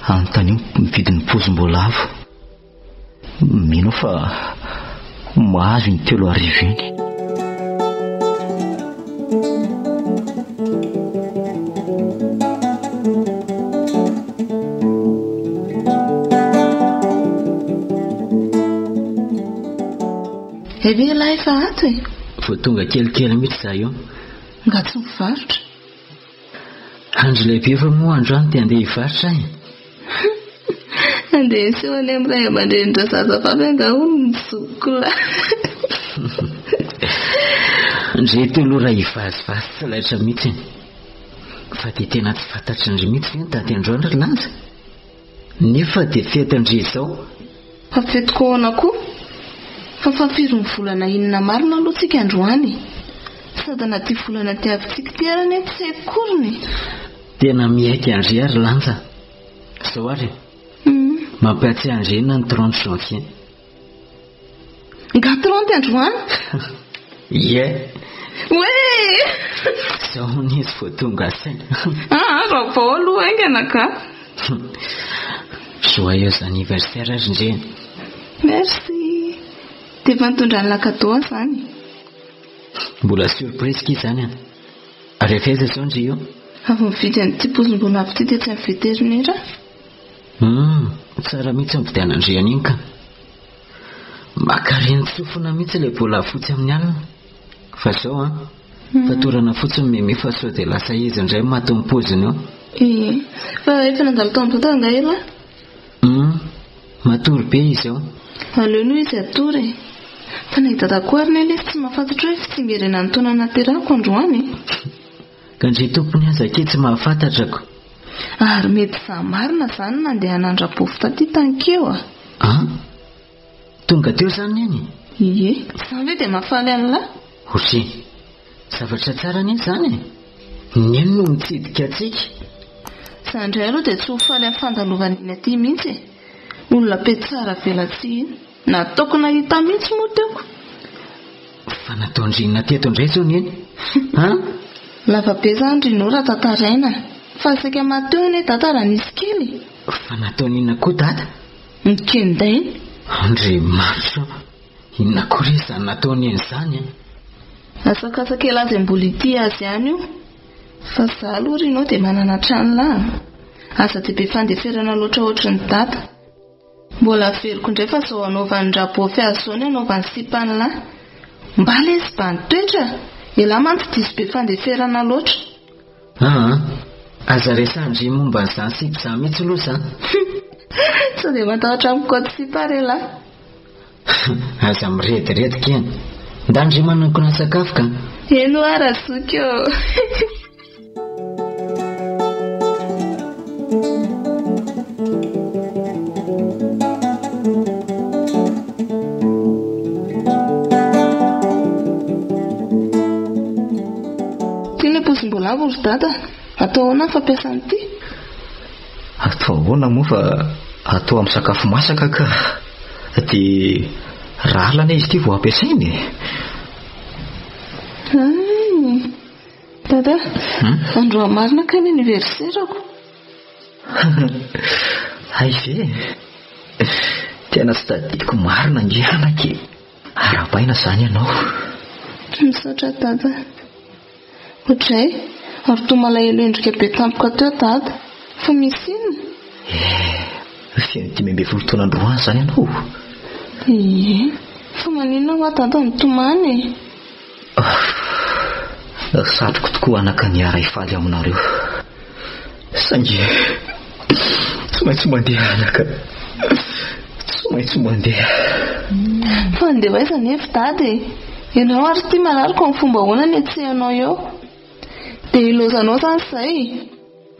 anontanio ny vidin'ny pozim-boalavo. Mino aho fa mahazo iny 3000 iny. Hay ve ialahy efa ato e? Vao tonga kelikely mihitsy izaho io. Nga tsy mivarotra? Andro lehibe fa moa androany dia andeha hivarotra aho e. Andeha hiseho any amin'ny ray aman-drenin-drazazavavy angaha hono ny zokiko lahy. Ndry telo ora hivazivazy tsy laitra mihitsy. Fa dia tena tsy fantatry ndry mihitsy ve ny daty androany ry Lanja? Nefa dia fetin-dry izao. Fa fetiko ahoana koa? Fa fahafirin'ny volana inona marina aloha tsika androany e? Sady na ty volana tiavintsika ity ary anie tsy haiko koriny e! Tena miaiky an-dry aho ry Lanja. Izao ary e. Mampiatsiahy an-dry inona ny trente janvier? Nga trente androany? Ie. Oe! Zao hono izy vao tonga saina. Aa, vaovao aloha haingana ka. Joyeux anniversaire ry ndry. Merci. Dia efa nitondra an'la cadeau aho izany. Mbola surprise ki izany an. Ary avy aiza izao ndry io? Avy nividy an'ity pozim-boalavo ity tetsy amin'ny vétérinaire aho. Humm, tsara mihitsy ny vidianan-dry an'iny ka. Maka renin-tsofina mihitsy ilay bola fotsy amin'ny alina. Fa izao an, fatorana fotsiny Mimi fa sao dia lasa izy indray maty ny poziny eo. Ie, fa efa nandalo tao amin'ny vata angaha ialahy? Humm, matory be izy ao. Aleo aloha izy hatory e. Fa na i Dada koa ary anie lesy tsy mahafantatra hoe fitsingerenan'ny taona nahaterahako androany e. Ka ndry tompony aza akia tsy mahafantatra ko. Ary mety za marina zany nandeha nandrabofy taty tankeo a! An? Tonga teo izany Neny? Ie. Izany ve dia mahafaly an'lah? Oshi. Zavatra tsara anie izany e! Neny no mitsidika antsika. Izaho indray aloha dia tsy ho faly amin'ny fandalovan'i Neny aty mihitsy e! Olona be tsara velatsihy iny. Nataoko nahita mihitsy moa teoko. Fa nataon-dry inona teto indray izao Neny? An? Lava be izany ry Noro raha tantaraina. Fa saika maty teo anie Dada raha nisy kely e! Fa nataony inona koa Dada? Nikendainy. Andriamanitra ô! Inona koa re izany nataony eny izany e? Asakasaka elah izay mbola hitia azy ihany io. Fa za aloha ry Nao dia manana trano lahy a! Aza dia be fandeferana loatra ohatry ny dada. Mbola averiko indray fa izao anaovan'i Rabôfy azy izao ny anaovan'ny sipan'lah. Mba lesy ba ny toetra! Elah mantsy diso be fandeferana loatra. Aa! Aza resahan-dry momba an'izany sipa izany mihitsy aloha za. Sao dia matahotra mikaoty sipa re lah? Aza mirediredy keny. Ndany ry manankona sakafo ka. Eny hoa razoky ô! Ty ilay pozim-boalavo ry dada. Atao ahoana ny fampiasa an'ity? Atao ahoana moa fa atao amin'ny sakafo masaka ka. Dia raha alina anie izy ity vao ampiasaina e. Hay! Dada, androany marina kay ny anniversaire-ko. Hay ve e! Tena tsy tadidiko marina ange anaka e! Arahabaina izany ianao. Misaotra Dada. Oadray, ary toa malahelo endrika be tampoka teo Dada. Fa misy inona? Eh, feno 15 taona androany izany ianao. Ie, fa maninona hoa Dada mitomany e? Satriko tokoa anaka ny hiara-hifaly aminareo. Saingy tsy maintsy mandeha anaka. Tsy maintsy mandeha. Fa handeha ho aiza anefa Dada e? Ianao ary ity marary koa amin'ny fomba ahoana no hetsehanao eo? Dia ilaozanao izany izay?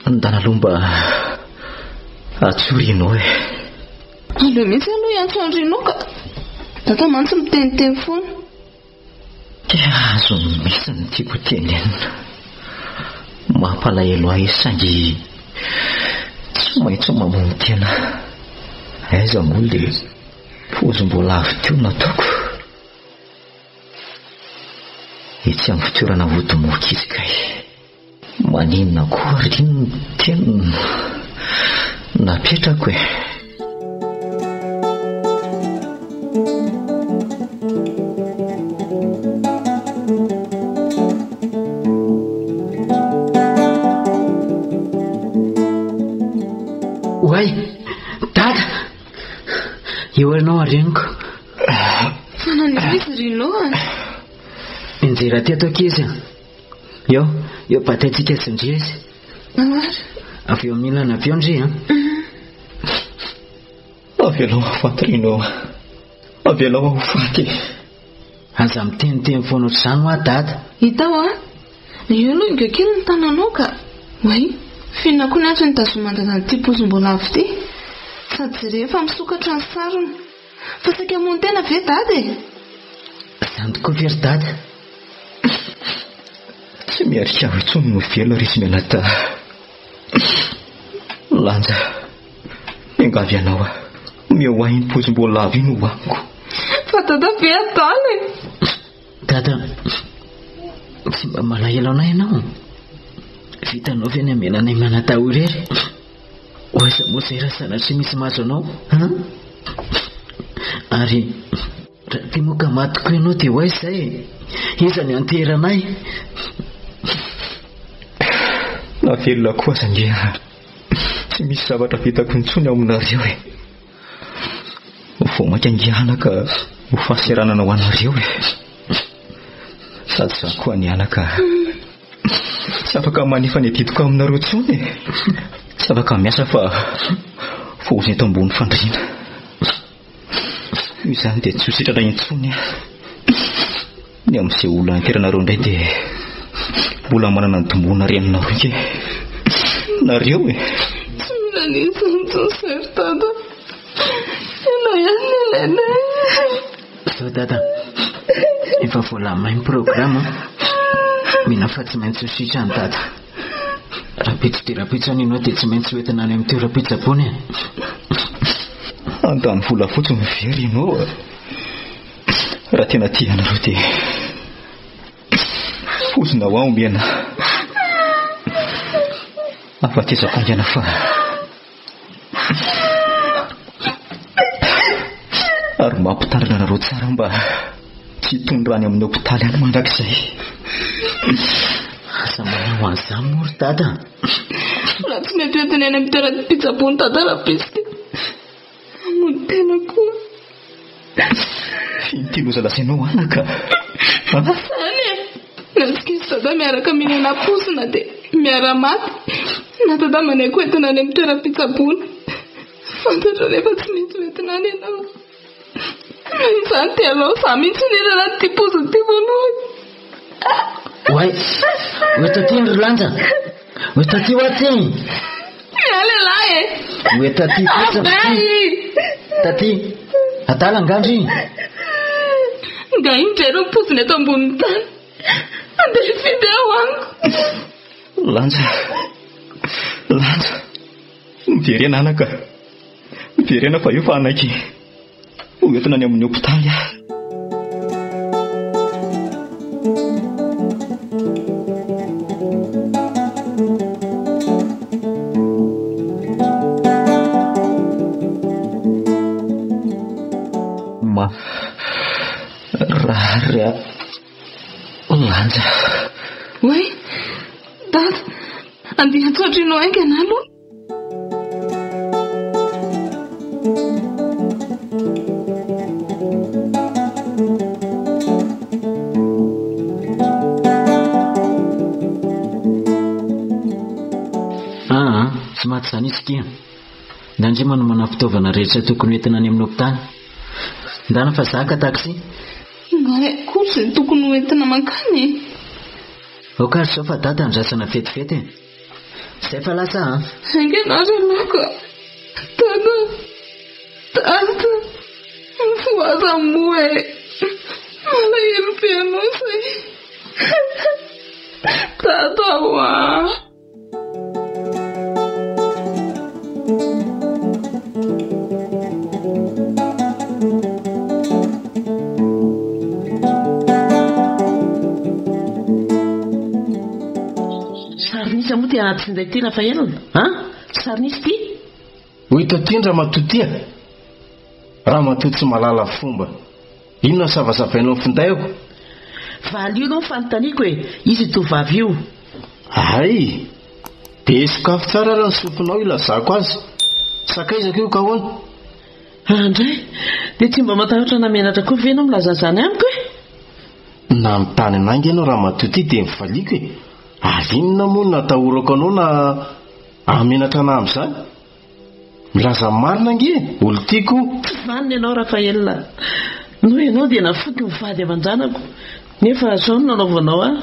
Ndana aloha mba atsory ianao e. Aleo mihitsy aloha hiantso an'i Rino ka. Dada mantsy miteniteny foana. Dia azony mihitsy ny tiako tenenina. Mampalahelo ahy saingy tsy maintsy mamono tena. Aiza moa ilay pozim-boalavo teo nataoko? Etsy amin'ny fitoerana ody moka izy kay. Maninona koa ary iny ny teny napetrako e? Oay! Dada! Eo ianao areniko. Fa nanino izy Rino a? Nianjera teto ankizy a. Eo, eo bataintsika sy ndry izy. Ary? Avy eo amin'ny ilana avy eo ndry a. Avelao aho faty Rino a. Avelao aho ho faty. Aza miteniteny foana ohatr'izany hoa dada. Hita hoa. Eo aloha inga kely ny tananao ka. Oay, f'inona koa ny antony itazoman-dada an'ity pozim-boalavo ity? Sady jereo fa misokatra ny sarony. Fa saika hamono tena ve dada e? Izany tokoa ve ry dada? Tsy miarika aho intsony no velona ry izy mianadahy. Lanja, miangavy anao aho, omeo ahy iny pozim-boalavo iny ho amiko. Fa dada ve adala e? Dada, tsy mba malahelo anay ianao? Vitanao ve ny hamela anay mianadahy ho irery? Ho aiza moa izay raha sanatria misy mahazo anao? An? Ary raha tia moa ka maty koa ianao dia ho aiza izay e? Iza ny anteheranay? Na velona koa aza ange aho, tsy misy zavatra vitako intsony ao aminareo e. Vao mainka ange anaka ho fahaseranana ho anareo e. Sady izaho koa anie anaka tsy afaka manefa ny adidiko aminareo intsony e. Tsy afaka miasa fa voaozona eto ambony fandriana. Noho izany dia tsy ho sitrana intsony aho. Ny amin'izay olona niteranareo indray dia mbola manana ny tombona reninareo ange. Nareo e. Tsy mila an'izany intsony izay ry Dada. Ianao. Nene. Zao dada, efa voalamay ny programa an. Mino aho fa tsy maintsy ho sitrana dada. Rahampitso dia rahampitso any ianao dia tsy maintsy ho entina any amin'ny toeram-pitsaboana e. Handany vola fotsiny ve ry ianao a? Raha tena tia anareo dia pozina ho aho omena. Afatesako haingana fa Ary mampitandrina anareo tsara mba tsy hitondra any amin'ny hopitaly any mandrakizay. Aza manao an'izany moa ry dada. Raha tsy mety hoentina any amin'ny toeram-pitsaboana dada Rabezy dia hamono tena koa. Inty loza lazainao anaka a! Zany e! Na tsy kisy dada miaraka mihinana posina dia miara-maty na dada manaiky hoentina any amin'ny toeram-pitsaboana. Fantatro anefa tsy maintsy hoentina any ianao. Noho izany dia alao za mihitsy no hihinana an'ity posina ity voalohany. Oay! Ho eto aty ry Lanja! Ho eto aty hoa ty! Miala ialahy e! Ho eto aty fotsiny ry ty! Taty! Adala angaha ndry? Nga indray ireo pozina eto ambonin'ny tany. Andeha hifidy aho amiko. Lanja! Lanja! Miverena anaka! Miverena fa eo fa hanaiky ho entina any amin'ny hopitaly aho. Marary aho. Lanja. Oay! Dada, andeha antsoatro ianao haingana aloha. Aa, tsy maty izany izy ity a. Ndandry manomana fitaovana rehetra tokony hoentina any amin'ny hopitaly. Ndana fa za ka taxi. Nga akory izay tokony hoentina mankany e. Aoka ary izao fa dada andrasana vetivety e. Zay fa lasa an! Haingana ary ianao ka! Dada! Dada! Mifohaza moa e! Malahelo be anao zay! Dada oa! Sarin'iza moa ty anaty finday ty Rafael a? Sarin'iza ity? Ho hita aty ny ramatoa ty a! Ramatoa tsy mahalala fomba. Inona no savasavainao ny findaiko? Valio aloha ny fanontaniako e! Iza io tovovavy io? Hay! Dia sokafy tsara ary ny sofinao hilazako azy. Sakaizako io ka ahoana? Andray! Dia tsy mba matahotra na menatra koa ve ianao milaza an'izany amiko e? Nanontany anah ange ianao ramatoa ity dia nivaliako e! Ary inona moa no natahorako anao na hahamenatra anah amin'izany? Milaza ny marina ange e! Olon-tiako io. Tsy vanona ianao Raphaël a! Noho ianao dia nafoiko ny vady aman-janako, nefa izao no nanaovanao ahy.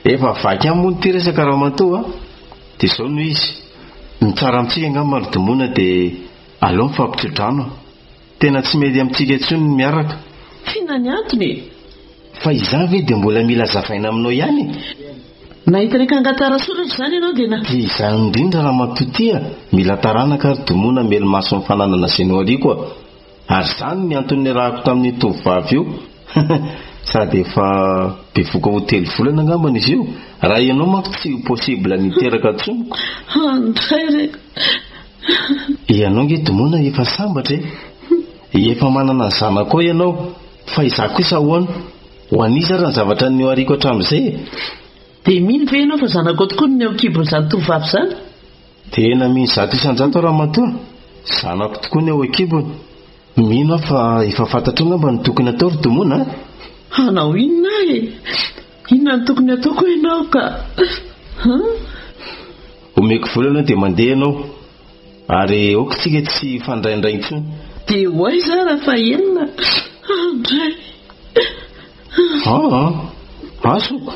Efa vaky ihany moa ity resaka ramatoa a! Dia izao no izy, ny tsara amintsika angamba ry Domoina dia aleo mifampitso-drano a! Tena tsy mety amintsika intsony ny miaraka. F'inona ny antony e? Fa izaho ve dia mbola mila azavaina aminao ihany e? Nahita ilay kangantara soratra izany ianao dia na. Dia izany indrindra ramatoa ity a! Mila taranaka ary domoina melo-maso ny fananana izay nohariako a! Ary izany ny antony niarahako tamin'io tovovavy io. Sady efa bevoka ho telo volana angambany izy io. Raha ianao manko tsy ho possible ny hiteraka intsony ko. Andray re! Ianao nge Domoina efa sambatra e! Efa manana ny zanakao ianao, fa izaho kosa ahoana? Ho an'iza ary ny zavatra nohariako hatramin'izay e? Dia mino ve ianao fa zanakao tokoa no eo an-kibon'izany tovovavy izany? Tena mino 100% aho ramatoa, zanako tokoa ny ao an-kibony. Mino aho fa efa fantatrao angamba ny tokony atao ry Domoina a! Hanao inona aho e? Inona no tokony ataoko ianao ka? An? Omeko vola aloha dia mandeha ianao. Ary aoka isika tsy hifandraindray intsony. Dia ho aiza aho Rafael? Andray. Aa, azoko.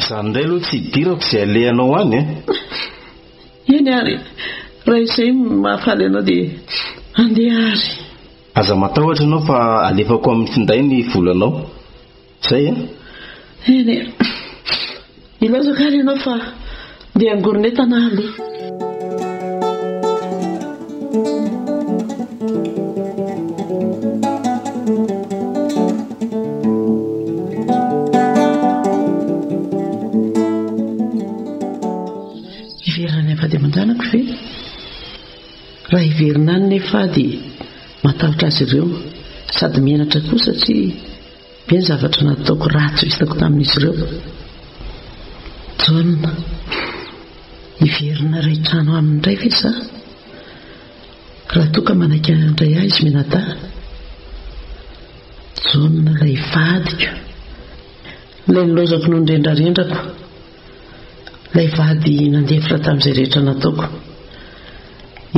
Izany indray aloha tsy hidirako izay alehanao any e. Eny ary, raha izay no mahafaly anao dia andeha ary. Aza matahotra ianao fa alefako amin'ny finday ny volanao. Zay a! Eny e! Ilaozako ary ianao fa ndeha hangoron'entana aho aloha. Hiverina any vady aman-janako ve? Raha hiverina any nefa aho dia matahotra azy ireo sady menatra koa satria be ny zavatra nataoko ratsy hitako tamin'izy ireo. Jaona, hiverina iray trano aminy indray ve za? Raha toa ka manaiky handray ahy izy mianadahy? Jaona ilay vadiko, ilay nilaozako noho ny rendrarendrako. Ilay vady nandefitra tamin'izay rehetra nataoko.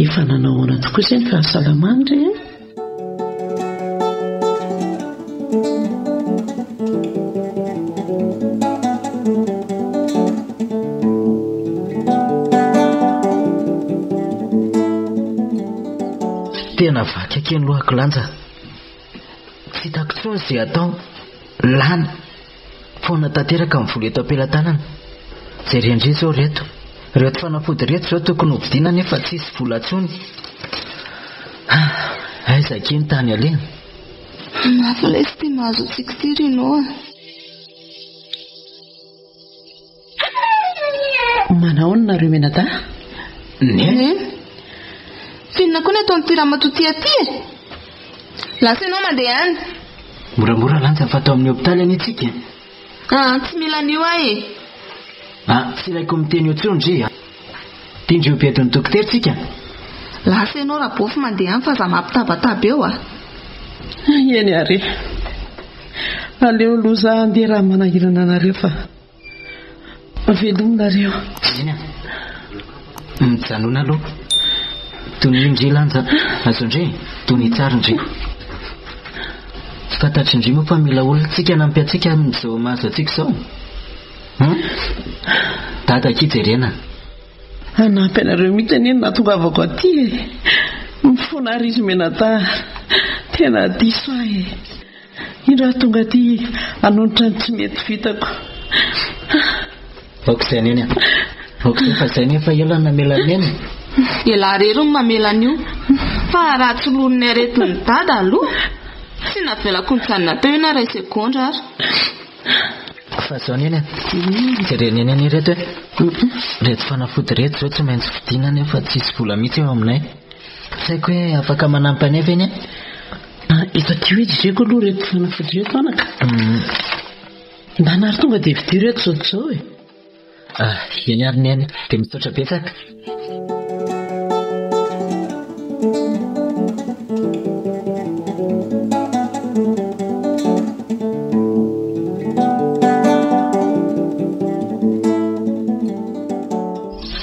Efa nanao ahoana tokoa izay ny fahasalamany re a? Tena vaky akia ny lohako lanja. Tsy hitako intsony izay atao. Lany. Foana tanteraka ny vola eto am-pelatanana. Jeren-dry izao ireto. Ireto fanafody ireto izao tokony hovidiana nefa tsisy vola intsony. Aiza akia ny tany aleha? Mafy lesy ity mahazo antsika ity ry Nô a. Manahoana nareo mianadahy? Neny. F'inona koa ny ataon'ity ramatoa ity aty e? Lasa ianao mandeha any. Moramora lanja fa ato amin'ny hopitaly anie tsika e. Ah, tsy mila an'io aho e. Ah, tsy ilaiko miteny eo intsony ndry a. Ty ndry ho bedin'ny dokotera tsika. Lasa ianao rabofy mandeha any fa aza mampitabataba eo a. Eny ary e. Aleo aloha za handeha raha manahirana anareo fa. Veloma nareo. Eny a. Mijanona aloha. Tonia ndry lanja. Azo ndry. Tonia tsara ndry. Tsy fantatry ndry moa fa mila olona tsika hanampy antsika amin'izao mahazo antsika izao. Hum? Dada akia jerena. Hanampy anareo mihitsy anie no nahatongavako aty e. Mifona ary izy mianadahy. Tena diso aho e. Indro aho tonga aty hanonitra ny tsy mety vitako. Aoka izay neny a. Aoka izay fa izay nefa ela no namela an'i neny. Elah rery no mamela an'io. Fa raha tsy lonin'ny aretin'i dada aloha, tsy navelako nijanona teo io na iray segondra ary. Fa izao neny a. Jereo neny anie ireto e. Ireto fanafody ireto izao tsy maintsy vidiana nefa tsisy vola mihitsy eo aminay. Tsy haiko hoe afaka manampy anay ve ny a? Eto aty hoe jereko aloha ireto fanafody ireto anaka. Ndana ary tonga dia vidio ireto izao dia izao e. Ah, eny ary neny, dia misaotra betsaka.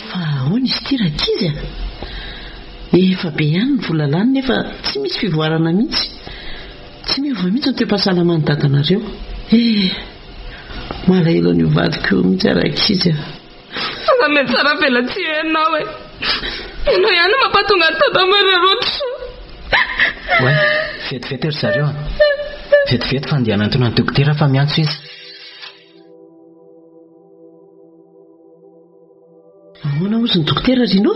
Fa ahoana izy ity rankizy a? Efa be ihany ny vola lany nefa tsy misy fivoarana mihitsy. Tsy miova mihitsy ny toe-pahasalaman'ny dadanareo. Eh! Malahelo an'io vadiko io mihitsy aho rankizy a! Aza mihatsara velatsihy ianao e! Ianao ihany no mampatonga an'i Dada marary ohatr'izao. Oay, vetivety ry zareo a! Vetivety fa andeha hanantona ny dokotera fa miantso izy. Ahoana hozy ny dokotera Rino?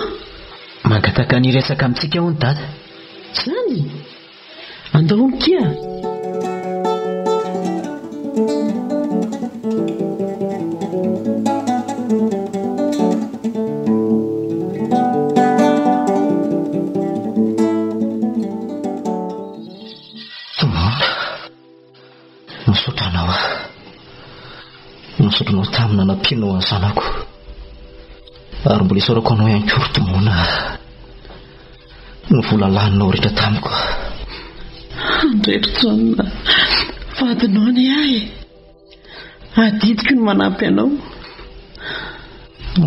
Mangataka ny hiresaka amintsika hono Dada. Zany? Andao hono kia. Tomona. Misaotra anao aho. Misaotra anao tamin'ny nanampianao an'ny zanako. Ary mbola isaorako anao ihany koa ry Tomona. Ny vola laninao rehetra tamiko. Andry ry Jaona, vadinao anie ahy e. Adidiko ny manampy anao.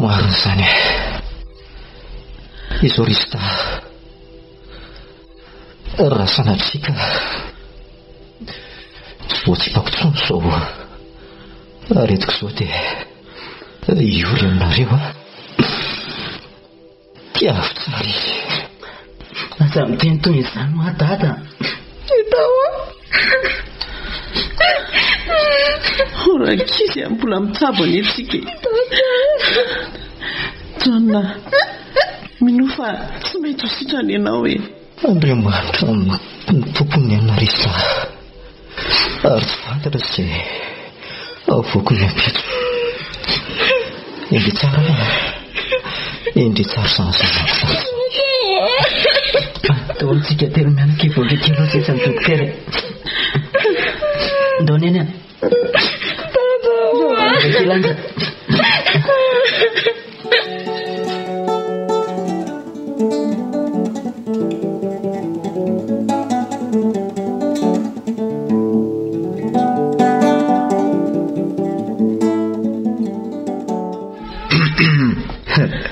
Marina izany e. Izao ry Star. Raha sanatria ka tsy voatsipako intsony izao aretiko izao dia hiory aminareo aho. Tiavo tsara izy. Aza miteny toy izany hoa dada. Oh rankizy a, mbola mitsabo anie tsika e. Jaona, minoa fa tsy maintsy ho sitrana ianao e. Andriamanitra no tompon'ny aina ry za. Ary tsy fantatra izay avoaky ny ampitso. Endry tsara e. Endry tsara izany zanako izany. Atao amintsika telo mianaka hivoaka kely hoy sisa ny dokotera e. Ndao neny a. Dada. Ndao lanja.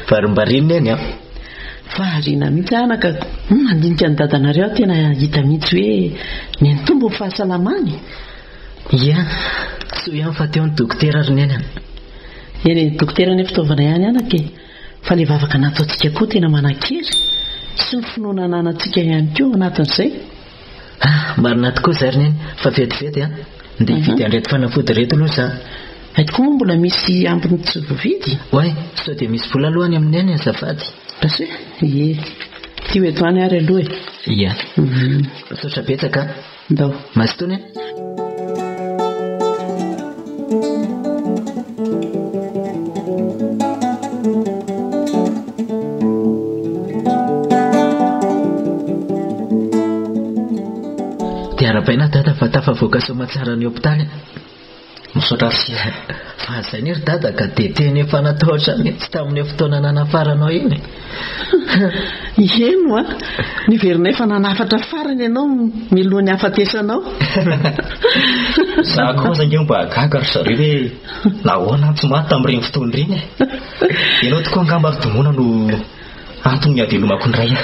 Varimbariana neny a. Variana mihitsy anaka. Mandinika ny dadanareo aho tena hita mihitsy hoe nitombo ny fahasalamany. Ia, soa ihany fa teo ny dokotera ry neny a. Eny e, dokotera anie fitaovana ihany anaka e. Fa ilay vavaka nataontsika koa tena manan-kery sy ny finoana ananantsika ihany koa ao anatin'izay. Ah, marina tokoa izay ry neny, fa vetivety an. Ndeha hividy an'ireto fanafody ireto aloha za. Hay tokoa moa mbola misy ambiny tsy voavidy? Oay, sao dia misy vola aloha any amin'i neny azafady. Lasa e? Ie. Ty ho eto any ary aloha e. Ia. Misaotra betsaka an. Ndao. Mazotoa neny. Dia arahabaina dada fa tafavoaka soamatsara ny hopitaly. Misaotra Sia. Fa zay anie ry dada ka dia tena efa natahotra mihitsy tamin'io fotoana nanafaranao iny e. Heno a! Neverinay fa nanafatra farany ianao mialohan'ny hahafatesanao. Za koa aza ange mba gaga ry zareo hoe nahoana aho tsy maty tamin'ireny fotoana ireny e. Ianao tokoa angamba ry Domona no Antony ny havelomako indray aho.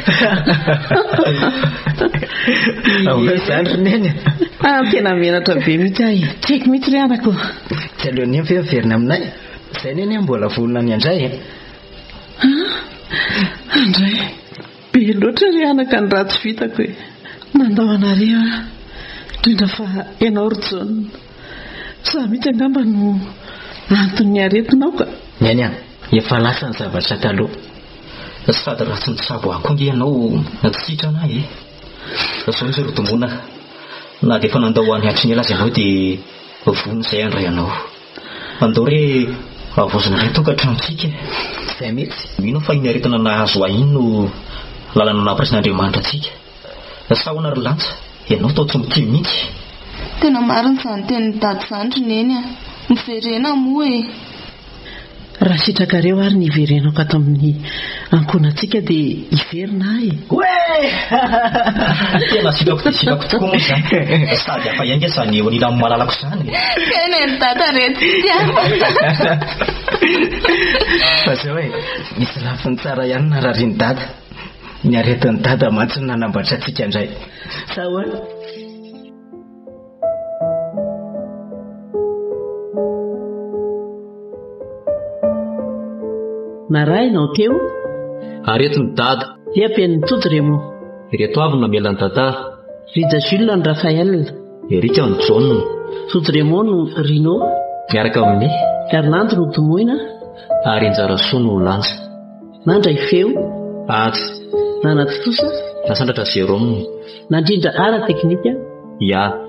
Ahoana izany ry Neny? Ah, tena menatra be mihitsy aho e. Tsy haiko mihitsy ry anako. Tsy aleon'i Neny ve miverina aminay? Izay Neny mbola vonona ny handray e. Ah, handray. Be loatra ry anaka ny ratsy vitako e. Nandao anareo aho. Indrindra fa ianao ry Jaona. Izaho mihitsy angamba no anton'ny aretinao ka. Neny a, efa lasa ny zavatra taloha. Sady raha tsy nitsabo ahy koa ange ianao tsy sitrana ahy e. Zao izy ry Domona, na dia efa nandao any hatry ny ela aza ianao dia vonona izay handray anao. Andao re havaozina indray ny tokantranontsika e. Izay mihitsy. Mino aho fa iny aretina nahazo ahy iny no lalana nampiraisin'Andriamanitra antsika. Sa ahoana ry Lanja? Ianao toa tsy mitia mihitsy. Tena marina izany tenin'i Dada izany ry Neny a! Miverena moa e! Raha sitrakareo ary ny hiverenako ato amin'ny ankohonantsika dia hiverina aho e! Oe! Tena sitrako dia sitrako tokoa moa izany. Sady hafa ihany nge izany eo anilan'ny malalako izany e! Kay neny Dada re tsy tiako. Fa zao e, misy lafiny tsara ihany nararian'i Dada. Ny aretin'i Dada mantsy no nanambatra antsika indray. Sa ahoana? Narahinao teo. Aretin'i Dada. Dia ampian'i Tojo Raymond. Ireto avy no namela an'i Dada. Rija Jules no Raphaël. Eric no John. Tojo Raymond no Rino. Miaraka amin'i. Fernando no Domoina. Ary Injarasoa no Lanja. Nandray feo. Ady. Nanatontosa. Nasandratra Jérôme. Nandrindra ara-teknika. Ia.